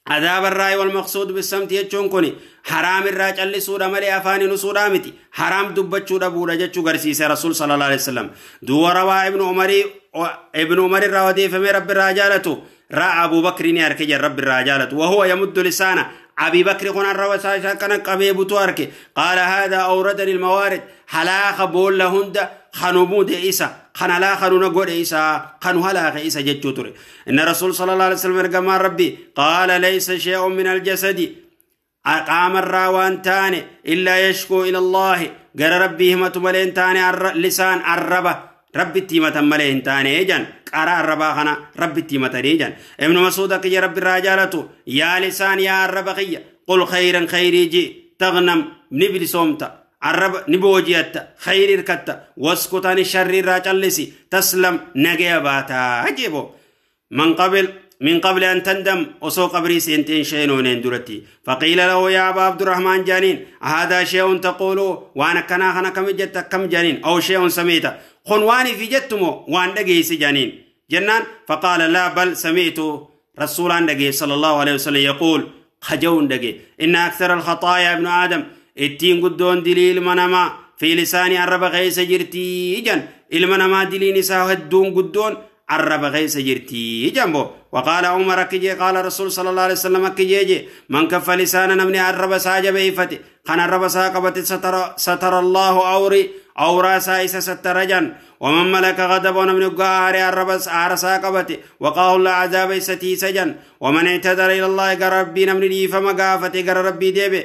[SPEAKER 2] عذاب الرأي والمقصود بالسمت يجون كوني حرام الرأي جلسوا رملي أفاني نصورا متي حرام دبتشو ربورا جتشو غرسيس رسول صلى الله عليه وسلم دو روى ابن عمر الراودي فمي رب الرجالته رأى أبو بكر يركج رب الرجالته وهو يمد لسانه أبي بكر قن الروى كان قبيب تارك قال هذا أوردني الموارد حلاخ بول لهند خنومود إيسا خن لا خنو نقول إيسا خنو هلا إيسا جتشوتري إن رسول صلى الله عليه وسلم رجما ربي قال ليس شيء من الجسد قام الراوان تاني إلا يشكو إلى الله قال ربي همة ملين تاني لسان الربا ربي تيمة ملين تاني جن قرا الربا خنا ربي تيمة ريجن ابن مسعود كي رب الرجالته يا لسان يا الربقية قل خيرا خيري جي تغنم نبلي صومتا الرب نبوجيت خير ركت واسكت عن الشر راجلسي تسلم نجيباتا عجيبو من قبل أن تندم وسوق قبري سنتين شينون درتي فقيل له يا أبا عبد الرحمن جانين هذا شيء تقوله وأنا كنا خنا كم جت كم جانين أو شيء سميته خنواني في جتمو وأن دقيس جانين جنان فقال لا بل سمعت رسول دقي صلى الله عليه وسلم يقول خجون دقي إن أكثر الخطايا ابن آدم اتين قدون دليل منما في لساني الرب غيس جرتي جن المنما دليل نساء هدون قدون الرب غيس جرتي جنبو وقال عمر كجي قال رسول صلى الله عليه وسلم كجي من كف لسانا من الرب ساجب إفتي خن الرب ساقبت ستر الله أوري أورا سايس سترجن ومن ملك غضب من قهر الرب ساقبت وقاه الله عذاب ستي سجن ومن اعتذر إلى الله قربي من لي فمقافتي قربي ديبي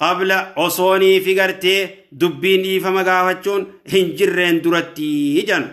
[SPEAKER 2] قبل عصوني في قرتي دبيني فمقافتشون هنجرين درتي جن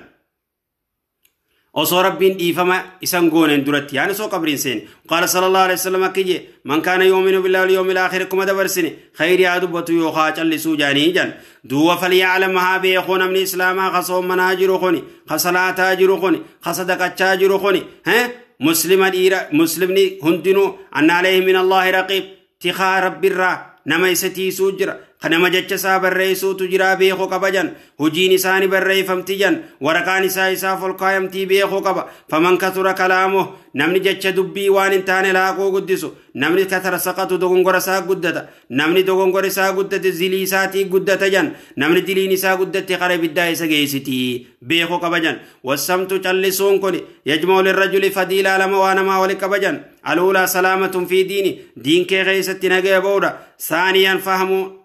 [SPEAKER 2] أصو ربين إيفما إسانغون درتي يعني سو قبرين سين قال صلى الله عليه وسلم كجي من كان يؤمن بالله واليوم الآخر كما دبرسني خير يا دبتو يوخا جلسو جاني جن دو فليعلمها بيخون من إسلاما خصوم مناجر خوني خصلاتا جرخوني خصدقتا جرخوني ها مسلم الإيرا مسلمني هندنو أن عليه من الله رقيب تخا رب الرا نما يستي سوجرا خنما جچسا برئيسو تجرا بيخو قبجن هجي نساني برئي فمتجن ورقان سايسا فالقايمتي بيخو قبا فمن كثر كلامه نمني جچ دبي وان انتان لاقو قدسو نمني كثر سقطو دوغنغور سا قدتا نمني دوغنغور سا قدت زلي ساتي قدتا جن نمني دلي نسا قدت قرب الدايس جيستي بيخو قبجن والسمت چلسون كوني يجمع للرجل فضيلة لما وانا ما ولك بجن الأولى سلامة في ديني دين كي غيست نجي بودا ثانيا فهم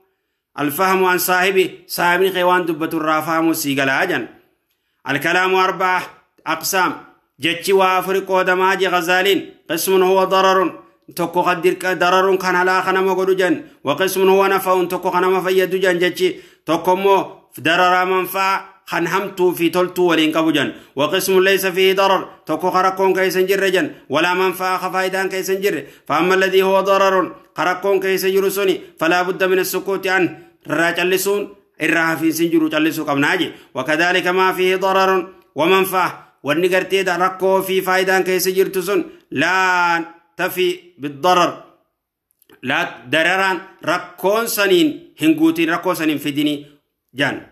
[SPEAKER 2] الفهم عن صاحبه صاحبني خيوان دبة الرافهم سيقل الكلام أربعة أقسام جتشي وافرق ودماج غزالين قسم هو ضرر تكو قدر ضرر كان على خنم جن وقسم هو نفع تكو خنم فيد جن جتشي تكو مو ضرر منفع خنهمتو في تلتو ولين قبجن وقسم ليس فيه ضرر تكو خرقون كيسن جرجن ولا منفع خفايدان كيسن جر فأما الذي هو ضرر خرقون كيسن جرسوني فلا بد من السكوت عنه راجلسون الرها في سنجرو جلسو قبناجي وكذلك ما فيه ضرر ومنفعة والنقرتي دا ركو في فايدان كيس جرتسون لا تفي بالضرر لا درران ركون سنين هنقوتين ركو سنين في ديني جان.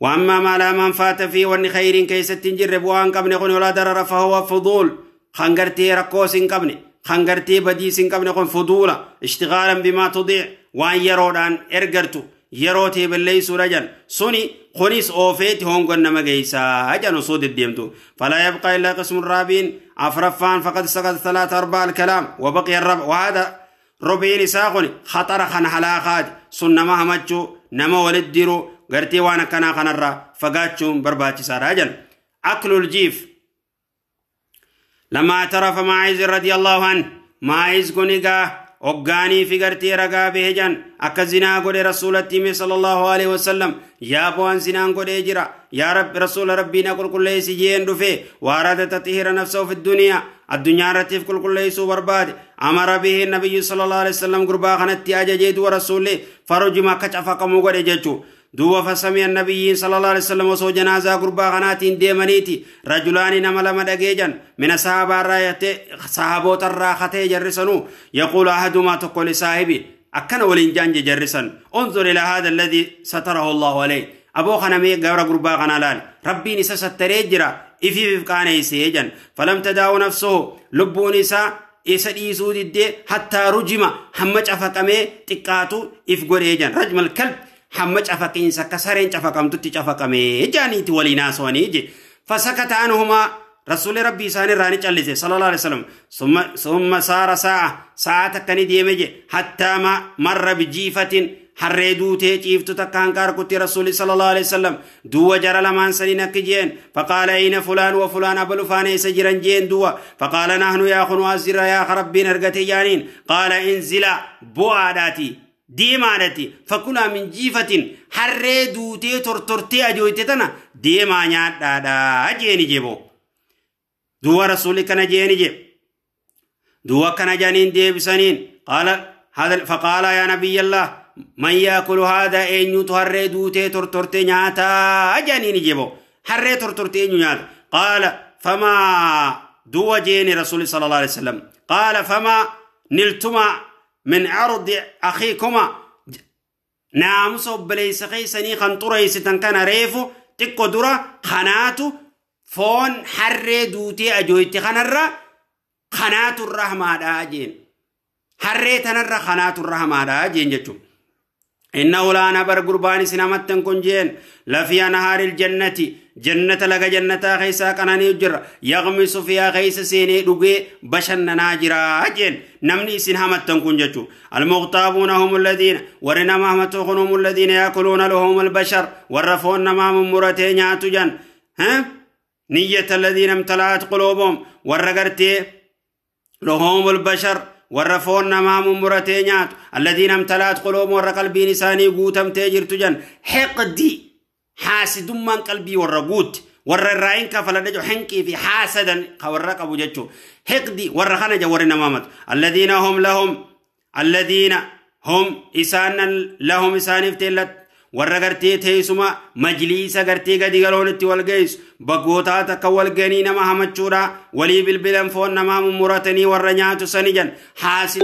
[SPEAKER 2] وأما ما لا منفعة فيه وأن خير كيست جرب وأن قبل قن ولا ضرر فهو فضول خنقرتي ركوس قبل خنقرتي بديس قبل قن فضولا اشتغالا بما تضيع وأن يرودان إرقرتو يروتي بالليس رجل سني خنيس أوفيت هونغن نمجيسا أجن صود الديمتو فلا يبقى إلا قسم الرابين أفرفان فقد سقط 3 4 الكلام وبقي الربع وهذا ربعين ساقني خطر خن حلاخات سنة ما همتشو نما ولديرو غرتي وانا كنا خنرا فقاتشون برباتي ساراجل أكل الجيف لما اعترف ماعز رضي الله عنه ماعز كنيغا أغاني في غرتي رغا بهجان أكا زنا قد رسول التيمي صلى الله عليه وسلم يا بوان زنا قد اجرا يا رب رسول ربي نقول كل ليس جين رفي واراد تطهير نفسه في الدنيا الدنيا رتيف كل كل ليس برباد أمر به النبي صلى الله عليه وسلم قربا خنتي أججيد ورسوله فرج ما كشف قمو قد اججو دو فسمي النبي صلى الله عليه وسلم وسو جنازة قربا خناتين ديمانيتي رجلان نمل مدقيجا من صحابة الراية صحابوت الراختي جرسنو يقول أحدهما تقول لصاحبي أكن ولنجان جرسن انظر إلى هذا الذي ستره الله عليه أبو خنمي قبر قربا خنالال ربي نسا ستريجرا إفي في يسيجا فلم تداو نفسه لبو نسا إسا دي حتى رجم همج أفقمي تقاتو إفقريجا رجم الكلب حمج أفقين سكسرين أفقم تتج أفقمي جانيت وليناس ونيجي فسكت عنهما رسول ربي سان راني چليسه صلى الله عليه وسلم ثم سار ساعة ساعة كني ديمجي حتى ما مر بجيفة حردوته چيفتو تكان كاركوتي رسول صلى الله عليه وسلم دو جرى لمان سنين كجين فقال اين فلان وفلان ابو فاني سجرن جين دو فقال نحن يا خنوازر يا ربي نرغتي جانين قال انزل بواداتي ديمانتي فكنا من جيفة حردوته ترترتي اجويتنا ديما نيادا جيني جيبو دو رسول كان جيني جيب دو كان جانين ديبسنين قال هذا فقال يا نبي الله من ياكل هذا اين يتهري دوتي ترترتي نياتا جانين جيبو حري ترترتي نياتا قال فما دو جيني رسول صلى الله عليه وسلم قال فما نلتما من عرض أخيكما ناموس بليس خيسني خنطريس تنكن ريفو تكو درا خناتو فون حري دوتي أجويتي خنرا خناتو الرحمة داجين حري تنرا خناتو الرحمة داجين جتو إنه لا نبر قرباني سنمتن كنجين لفي نهار الجنة جنة لغا جنة خيسا كناني جر يغمس فيها خيس سيني دوغي بشن ناجرا جين نمني سنمتن كنجتو المغتابون هم الذين ورنا مهمتون هم الذين يأكلون لهم البشر ورفون ما مرتين ياتجن ها نية الذين امتلأت قلوبهم ورغرتي لهم البشر ورفون ما مرتين الذين امتلأت قلوبهم ورقلبي نساني قوتم تاجر تجن حقدي حاسد من قلبي ورقوت ور الراين كفل نجو حنكي في حاسدا ورق ابو جچو حقدي ورخنا ورنا مامت الذين هم لهم الذين هم إسان لهم إسان افتلت ورغرتي تيسما مجلس غرتي غدي غلونتي والغيس بغوتا تك والغني نما همچورا ولي بالبلن فون نما مرتني ورنياتو سنجن حاسد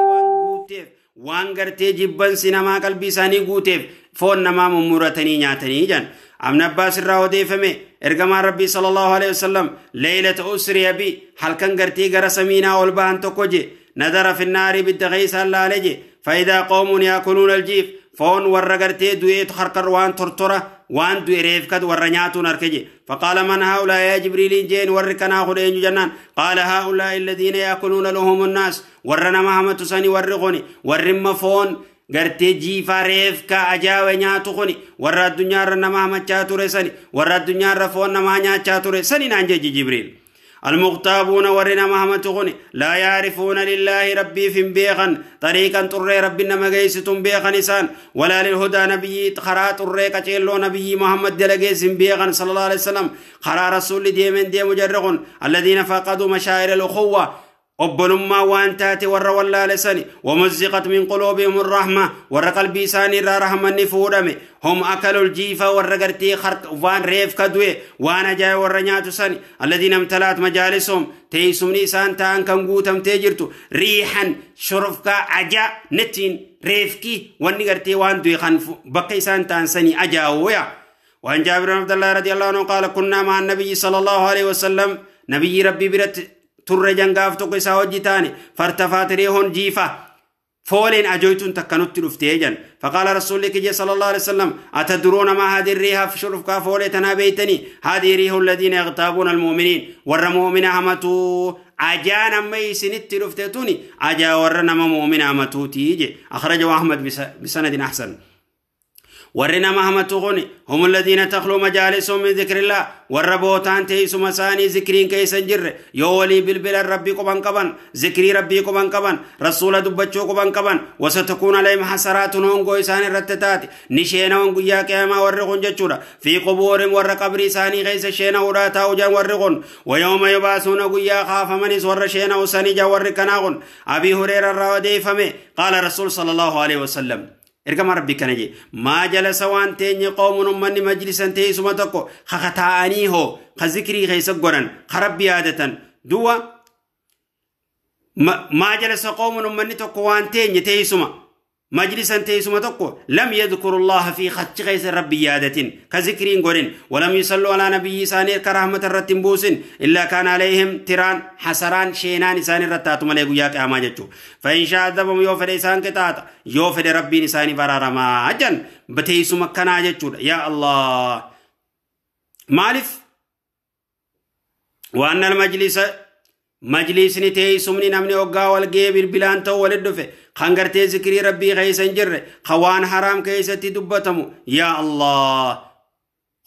[SPEAKER 2] غوتيف وان غرتي جبن سينما قلبي ساني غوتيف فون نما مرتني نياتني جن امن عباس راو ديفمي ارغما ربي صلى الله عليه وسلم ليله اسري ابي حلكن غرتي غرسمينا والبان تكوجي نذر في النار بالدغيس الله عليه فاذا قوم ياكلون الجيف فون ورغرتي دويت خرقر وان ترتره وان دوي ريفكد ورنياتو نركجي فقال من هؤلاء يا جبريل جين وركنا خدين جنان قال هؤلاء الذين ياكلون لهم الناس ورنا محمد سني ورغوني ورم فون غرتي جيفا ريفكا اجاو نياتو خني ور الدنيا رنا محمد چاتوري سني ور الدنيا رفون ما نيا چاتوري سني نانجي جبريل المغتابون ورنا محمد غني لا يعرفون لله ربي في بيغن طريقا طري ربنا مغيستم بيغن إنسان ولا للهدى نبي خرا طري قچيلو نبي محمد دلغيس بيغن صلى الله عليه وسلم خرا رسول ديمن دي مجرغن الذين فقدوا مشاعر الأخوة أبلما وانتاتي ور ولا لسني ومزقت من قلوبهم الرحمة ور قلبي ساني را رحمة نفودمي هم أكلوا الجيفة ور قرتي خرق وان ريف كدوي وانا جاي ور نياتو سني الذين امتلأت مجالسهم تيسم نيسان تان كم قوتم تيجرتو ريحا شرفكا عجا نتين ريفكي واني قرتي وان دوي خنف بقي سان تان سني أجاويا وعن جابر بن عبد الله رضي الله عنه قال كنا مع النبي صلى الله عليه وسلم نبي ربي برت ترجن غاف توك إسا وجتاني فارتفعت ريح جيفة فولين أجويتون تكنت رفتيجا فقال رسول الله صلى الله عليه وسلم أتدرون ما هذه الريح في شرفك فولي تنابيتني هذه ريح الذين يغتابون المؤمنين ور مؤمن همتو أجانا ميسنت رفتيتوني أجا ورنا مؤمن همتو تيجي أخرجه أحمد بسند أحسن. ورنا مهمتو هم الذين تخلو مجالسهم من ذكر الله والربوتان تيسو مساني ذكرين كيسن جر يولي بالبل ربي قبان قبان ذكري ربي قبان قبان رسول دبچو قبان قبان وستكون عليهم حسرات هونغو إسان الرتتات نشينا هونغو يا كيما ورغون جچورا في قبورهم ور قبر إساني غيس شينا وراتا وجان ورغون ويوم يبعثون قيا خاف من ور شينا وساني جا وركناغون. أبي هريرة راودي فمي قال رسول صلى الله عليه وسلم إرجع ربي كنجي ما جلس وان تيني قوم من مجلس تي سمتكو خختاني هو خذكري غيس قرن خرب عادة دوا ما جلس قوم من تكو وان تيني تي سما مجلس تي سمتكو لم يذكر الله في خش غيس ربي عادة خذكري قرن ولم يصلوا على نبي سانير كرحمة الرتنبوسن إلا كان عليهم تيران حسران شينان ساني رتاتو ملي غيا قياما جچو فإن شاء عذبهم يوفد إسان كتات يوفد ربي نساني برارما أجن بتيسو مكنا جچو يا الله مالف. وأن المجلس مجلس نتيسو من نمني وقا والجيب البلان تو ولدفه خنگرتي ذكري ربي غيسن جر خوان حرام كيستي دبتمو يا الله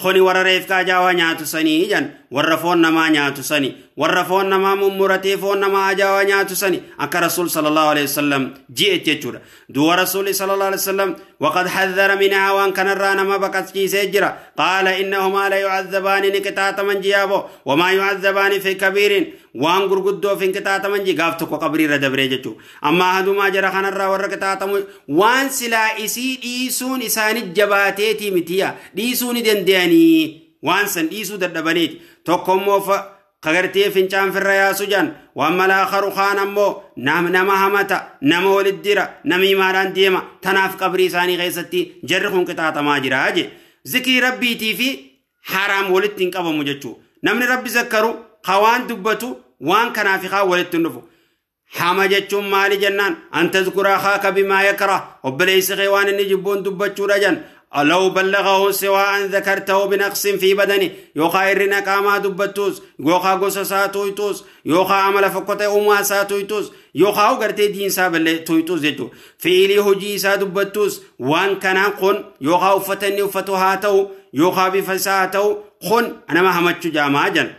[SPEAKER 2] خوني ورا ريفكا جاوا نياتو سني جن ورا فون نما نياتو سني ورا فون نما ممرتي فون نما جاوا نياتو سني اك رسول صلى الله عليه وسلم جي جچورا دو رسول صلى الله عليه وسلم وقد حذر منها وان كان رانا ما بقت سجرا قال انهما لا يعذبان نكتات من جيابو وما يعذبان في كبير وان غرغدو في كتات من جي غافتو قبري ردبري جچو اما هدوما جرا خن را ور كتات وان سلا اسي ديسون اسان جباتيتي متيا ديسون دندياني وان سن ديسو ددبنيت tokkommoo kagartee fincaan firra yaasu jan waan malaakaru kaan ammoo nama hamata nama walit dira nama imaadhaan deema tanaaf qabrii isaanii keessatti jarri kun qixaaxamaa jira je zikrii rabbiitii fi haraam walitti hin qabamu jechuu namni rabbi zakkaru ka waan dubbatu waan kanaaf kaa walitti hin dhufu hama jechuun maali jennaan an tazkura akaaka bimaa yakrah obboleessi kee waan inni jibbuun dubbachuudha jan لو بلغه سواء ذكرته بنقص في بدنه يوخا إرنا قاما دبتوس يوخا قصة ساتويتوس يوخا عمل فقطة أمها ساتويتوس يوخا وقرتي دين سابل تويتوس يجو فيلي هجي سادبتوس وان كان قن يوخا وفتني وفتوهاتو يوخا بفساتو قن أنا ما همتشو جاما جن.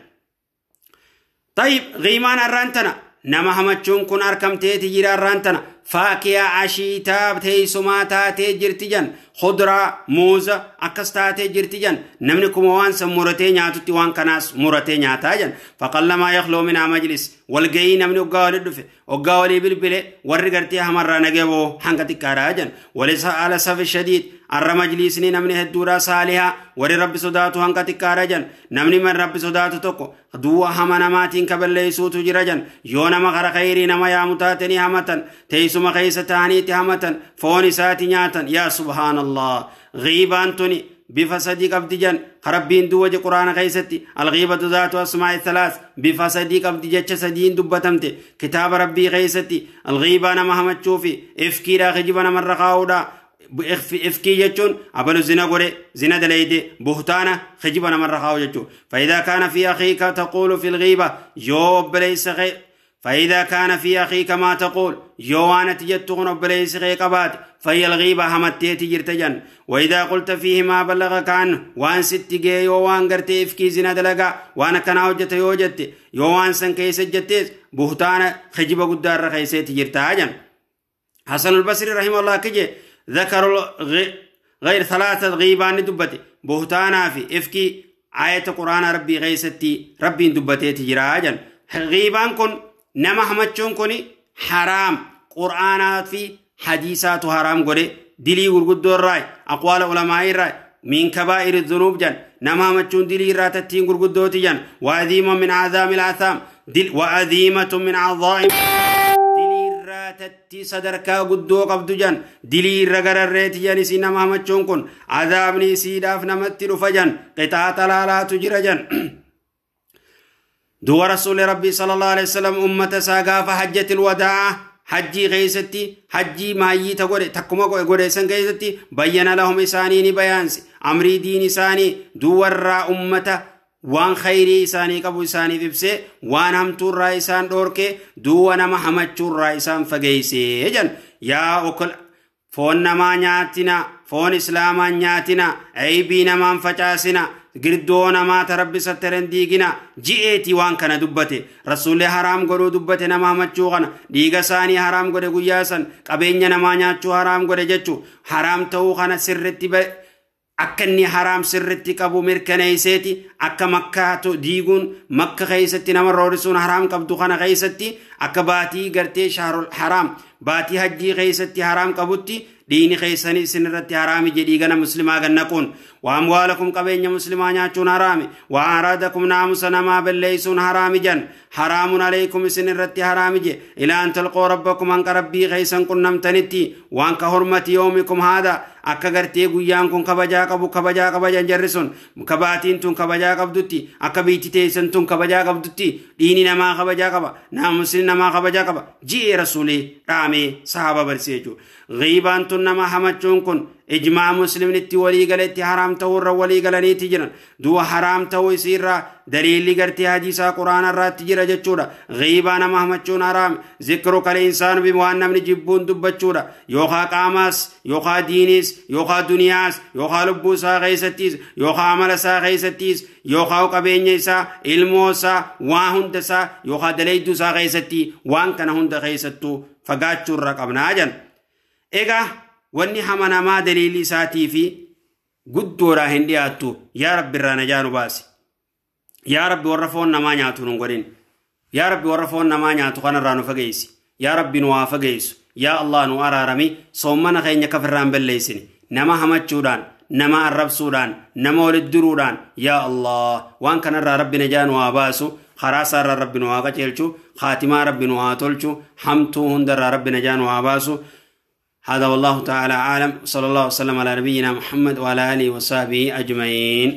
[SPEAKER 2] طيب غيمان الرانتنا نما همتشون كن أركمتي تجير الرانتنا فاكيا عشيتا تيسما تاتي جرتجن خضرة موزة أكستاتي جرتجن نمنكم وان سمورتي نياتو وان كناس مورتي نياتا فقل ما يخلو من مجلس والجي نمني وقاولي دفه وقاولي بالبلي ورغرتي همرا نجبو حنكتي كاراجن وليس على سف الشديد الر مجلس نمني هدورا صالحا ور رب صداتو حنكتي كاراجن نمني من رب صداتو توكو دوا همنماتين كبلي سوتو جرجن يونا مغر خيري نما يا متاتني همتن تيسو مخيستاني تهمتن فوني ساتي نياتن يا سبحان الله. غيبان توني بفسدي قبض خربين دوج قرآن غيستي الغيبة ذات أسماء الثلاث بفسدي قبض جچ سدين دبتمت كتاب ربي غيستي الغيبة أنا محمد شوفي افكي را خجبنا من رخاودا افكي جچون أبلو زنا غوري زنا دليدي بهتانا خجبنا من رخاو جچو. فإذا كان في أخيك تقول في الغيبة يوب ليس غير فإذا كان في أخيك ما تقول يوانا تجتغن بليس غيقبات فهي الغيبة همتي تجرتجن. وإذا قلت فيه ما بلغك عنه وان ستجي وان قرتي افكي زنا دلقا وانا كان وجت يوجت يوان سن كيس جتيس بهتانا خجب قدار رخيسي تجرتاجن. حسن البصري رحمه الله كجي ذكر غير ثلاثة غيبان دبتي بهتانا في افكي آية قرآن ربي غيستي ربي دبتي تجراجن. غيبان كن نما همچون كوني حرام قرآنات في حديثات حرام غوري دلي غرغدو الراي أقوال علماء الراي من كبائر الذنوب جن نما همچون دلي راتتين غرغدو تجن وعظيمة من عظام الآثام دل وعظيمة من عظائم دلي رات Galaatatti sadarkaa guddoo qabdu jan dilii irra gararreeti jan isii nama hamachuun kun azaabni isiidhaaf namatti dhufa jan qixaaxa laalaatu jira jan. Duwa rasuulli rabbii sallallahu alaihi wasallam ummata isaa gaafa hajjatil wadaa hajjii keessatti hajjii maayyii ta godhe takkuma godhe san keessatti bayyana lahum isaanii ni bayaanse amrii diin isaanii duwarraa ummata waan khayrii isaanii qabu isaaniif ibsee waan hamtuurraa isaan dhoorke duwwa nama hamachuurraa isaan fageessee jan yaa okol foon namaa nyaatina foon islaamaa nyaatina aybii namaan facaasina girdoo namaa ta rabbi sattaren diigina ji'eetii waan kana dubbate rasuulli haraam godhuu dubbate nama hamachuu kana dhiiga isaanii haraam godhe guyyaa san qabeenya namaa nyaachuu haraam godhe jechuu haraam ta'uu kana sirritti akka inni haraam sirritti qabu mirkaneesseeti akka makkaatu diiguun makka keessatti nama roorisuun haraam qabdu kana keessatti akka baatii gartee shahrul haraam baatii hajjii keessatti haraam qabutti dhiini keessanii isin irratti haraami jedhii gana muslimaa gannaquun waa amwaalakum qabeenya muslimaa nyaachuun haraami waa araadakum naamusa namaa balleeysuun haraami jan haraamun alaykum isin irratti haraami je ilaa an talqoo rabbakum hanqa rabbii keessan qunnamtanitti waan ka hormati yoomikum haada akka gartee guyyaan kun kabajaa qabu kabajaa kabajan jarri sun kabaatiin tun kabajaa qabdutti akka biitti teessan tun kabajaa qabdutti dhiini namaa kabajaa qaba naamusni namaa kabajaa qaba ji'ee rasuulii dhaamee sahaaba barsiise jechuudha. Ghiibaan tun nama hamachuun kun ijmaa muslimnitti walii galetti haraam ta'uu irra walii galaniiti jiran du'a haraam ta'uu isiirraa daliilli gartee hadiisaa quraana irraatti jira jechuudha. Ghiibaa nama hamachuun haraam zikru kal insaanu bi waan namni jibbuun dubbachuudha yookaa qaamaas yookaa diiniis yookaa duniyaas yookaa lubbuu isaa keessattiis yookaa amala isaa keessattiis yookaa qabeenya isaa ilmoo isaa waa hunda isaa yookaa daleeyduu isaa keessatti waan kana hunda keessattuu fagaachuu irra qabnaa jan. Egaa wanni hama namaa daliilli isaatii fi guddoodhaa hin dhiyaattu yaa rabbi irraa najaa nu baasi. Yaa rabbi warra foon namaa nyaatu nu godhin. Yaa rabbi warra foon namaa nyaatu kanarraa nu fageessi. Yaa rabbi nu haa fageessu. Yaa Allah nu araarami soommana keenya kafirraan balleessini. Nama hamachuudhaan, nama arrabsuudhaan, nama walitti diruudhaan yaa Allah waan kanarraa rabbi najaa nu haa baasu. Karaa isaarraa rabbi nu haa qajeelchu. Khaatimaa rabbi nu haa tolchu. Hamtuu hundarraa rabbi najaa nu haa baasu. هذا والله تعالى عالم، صلى الله وسلم على نبينا محمد وعلى آله وصحبه أجمعين.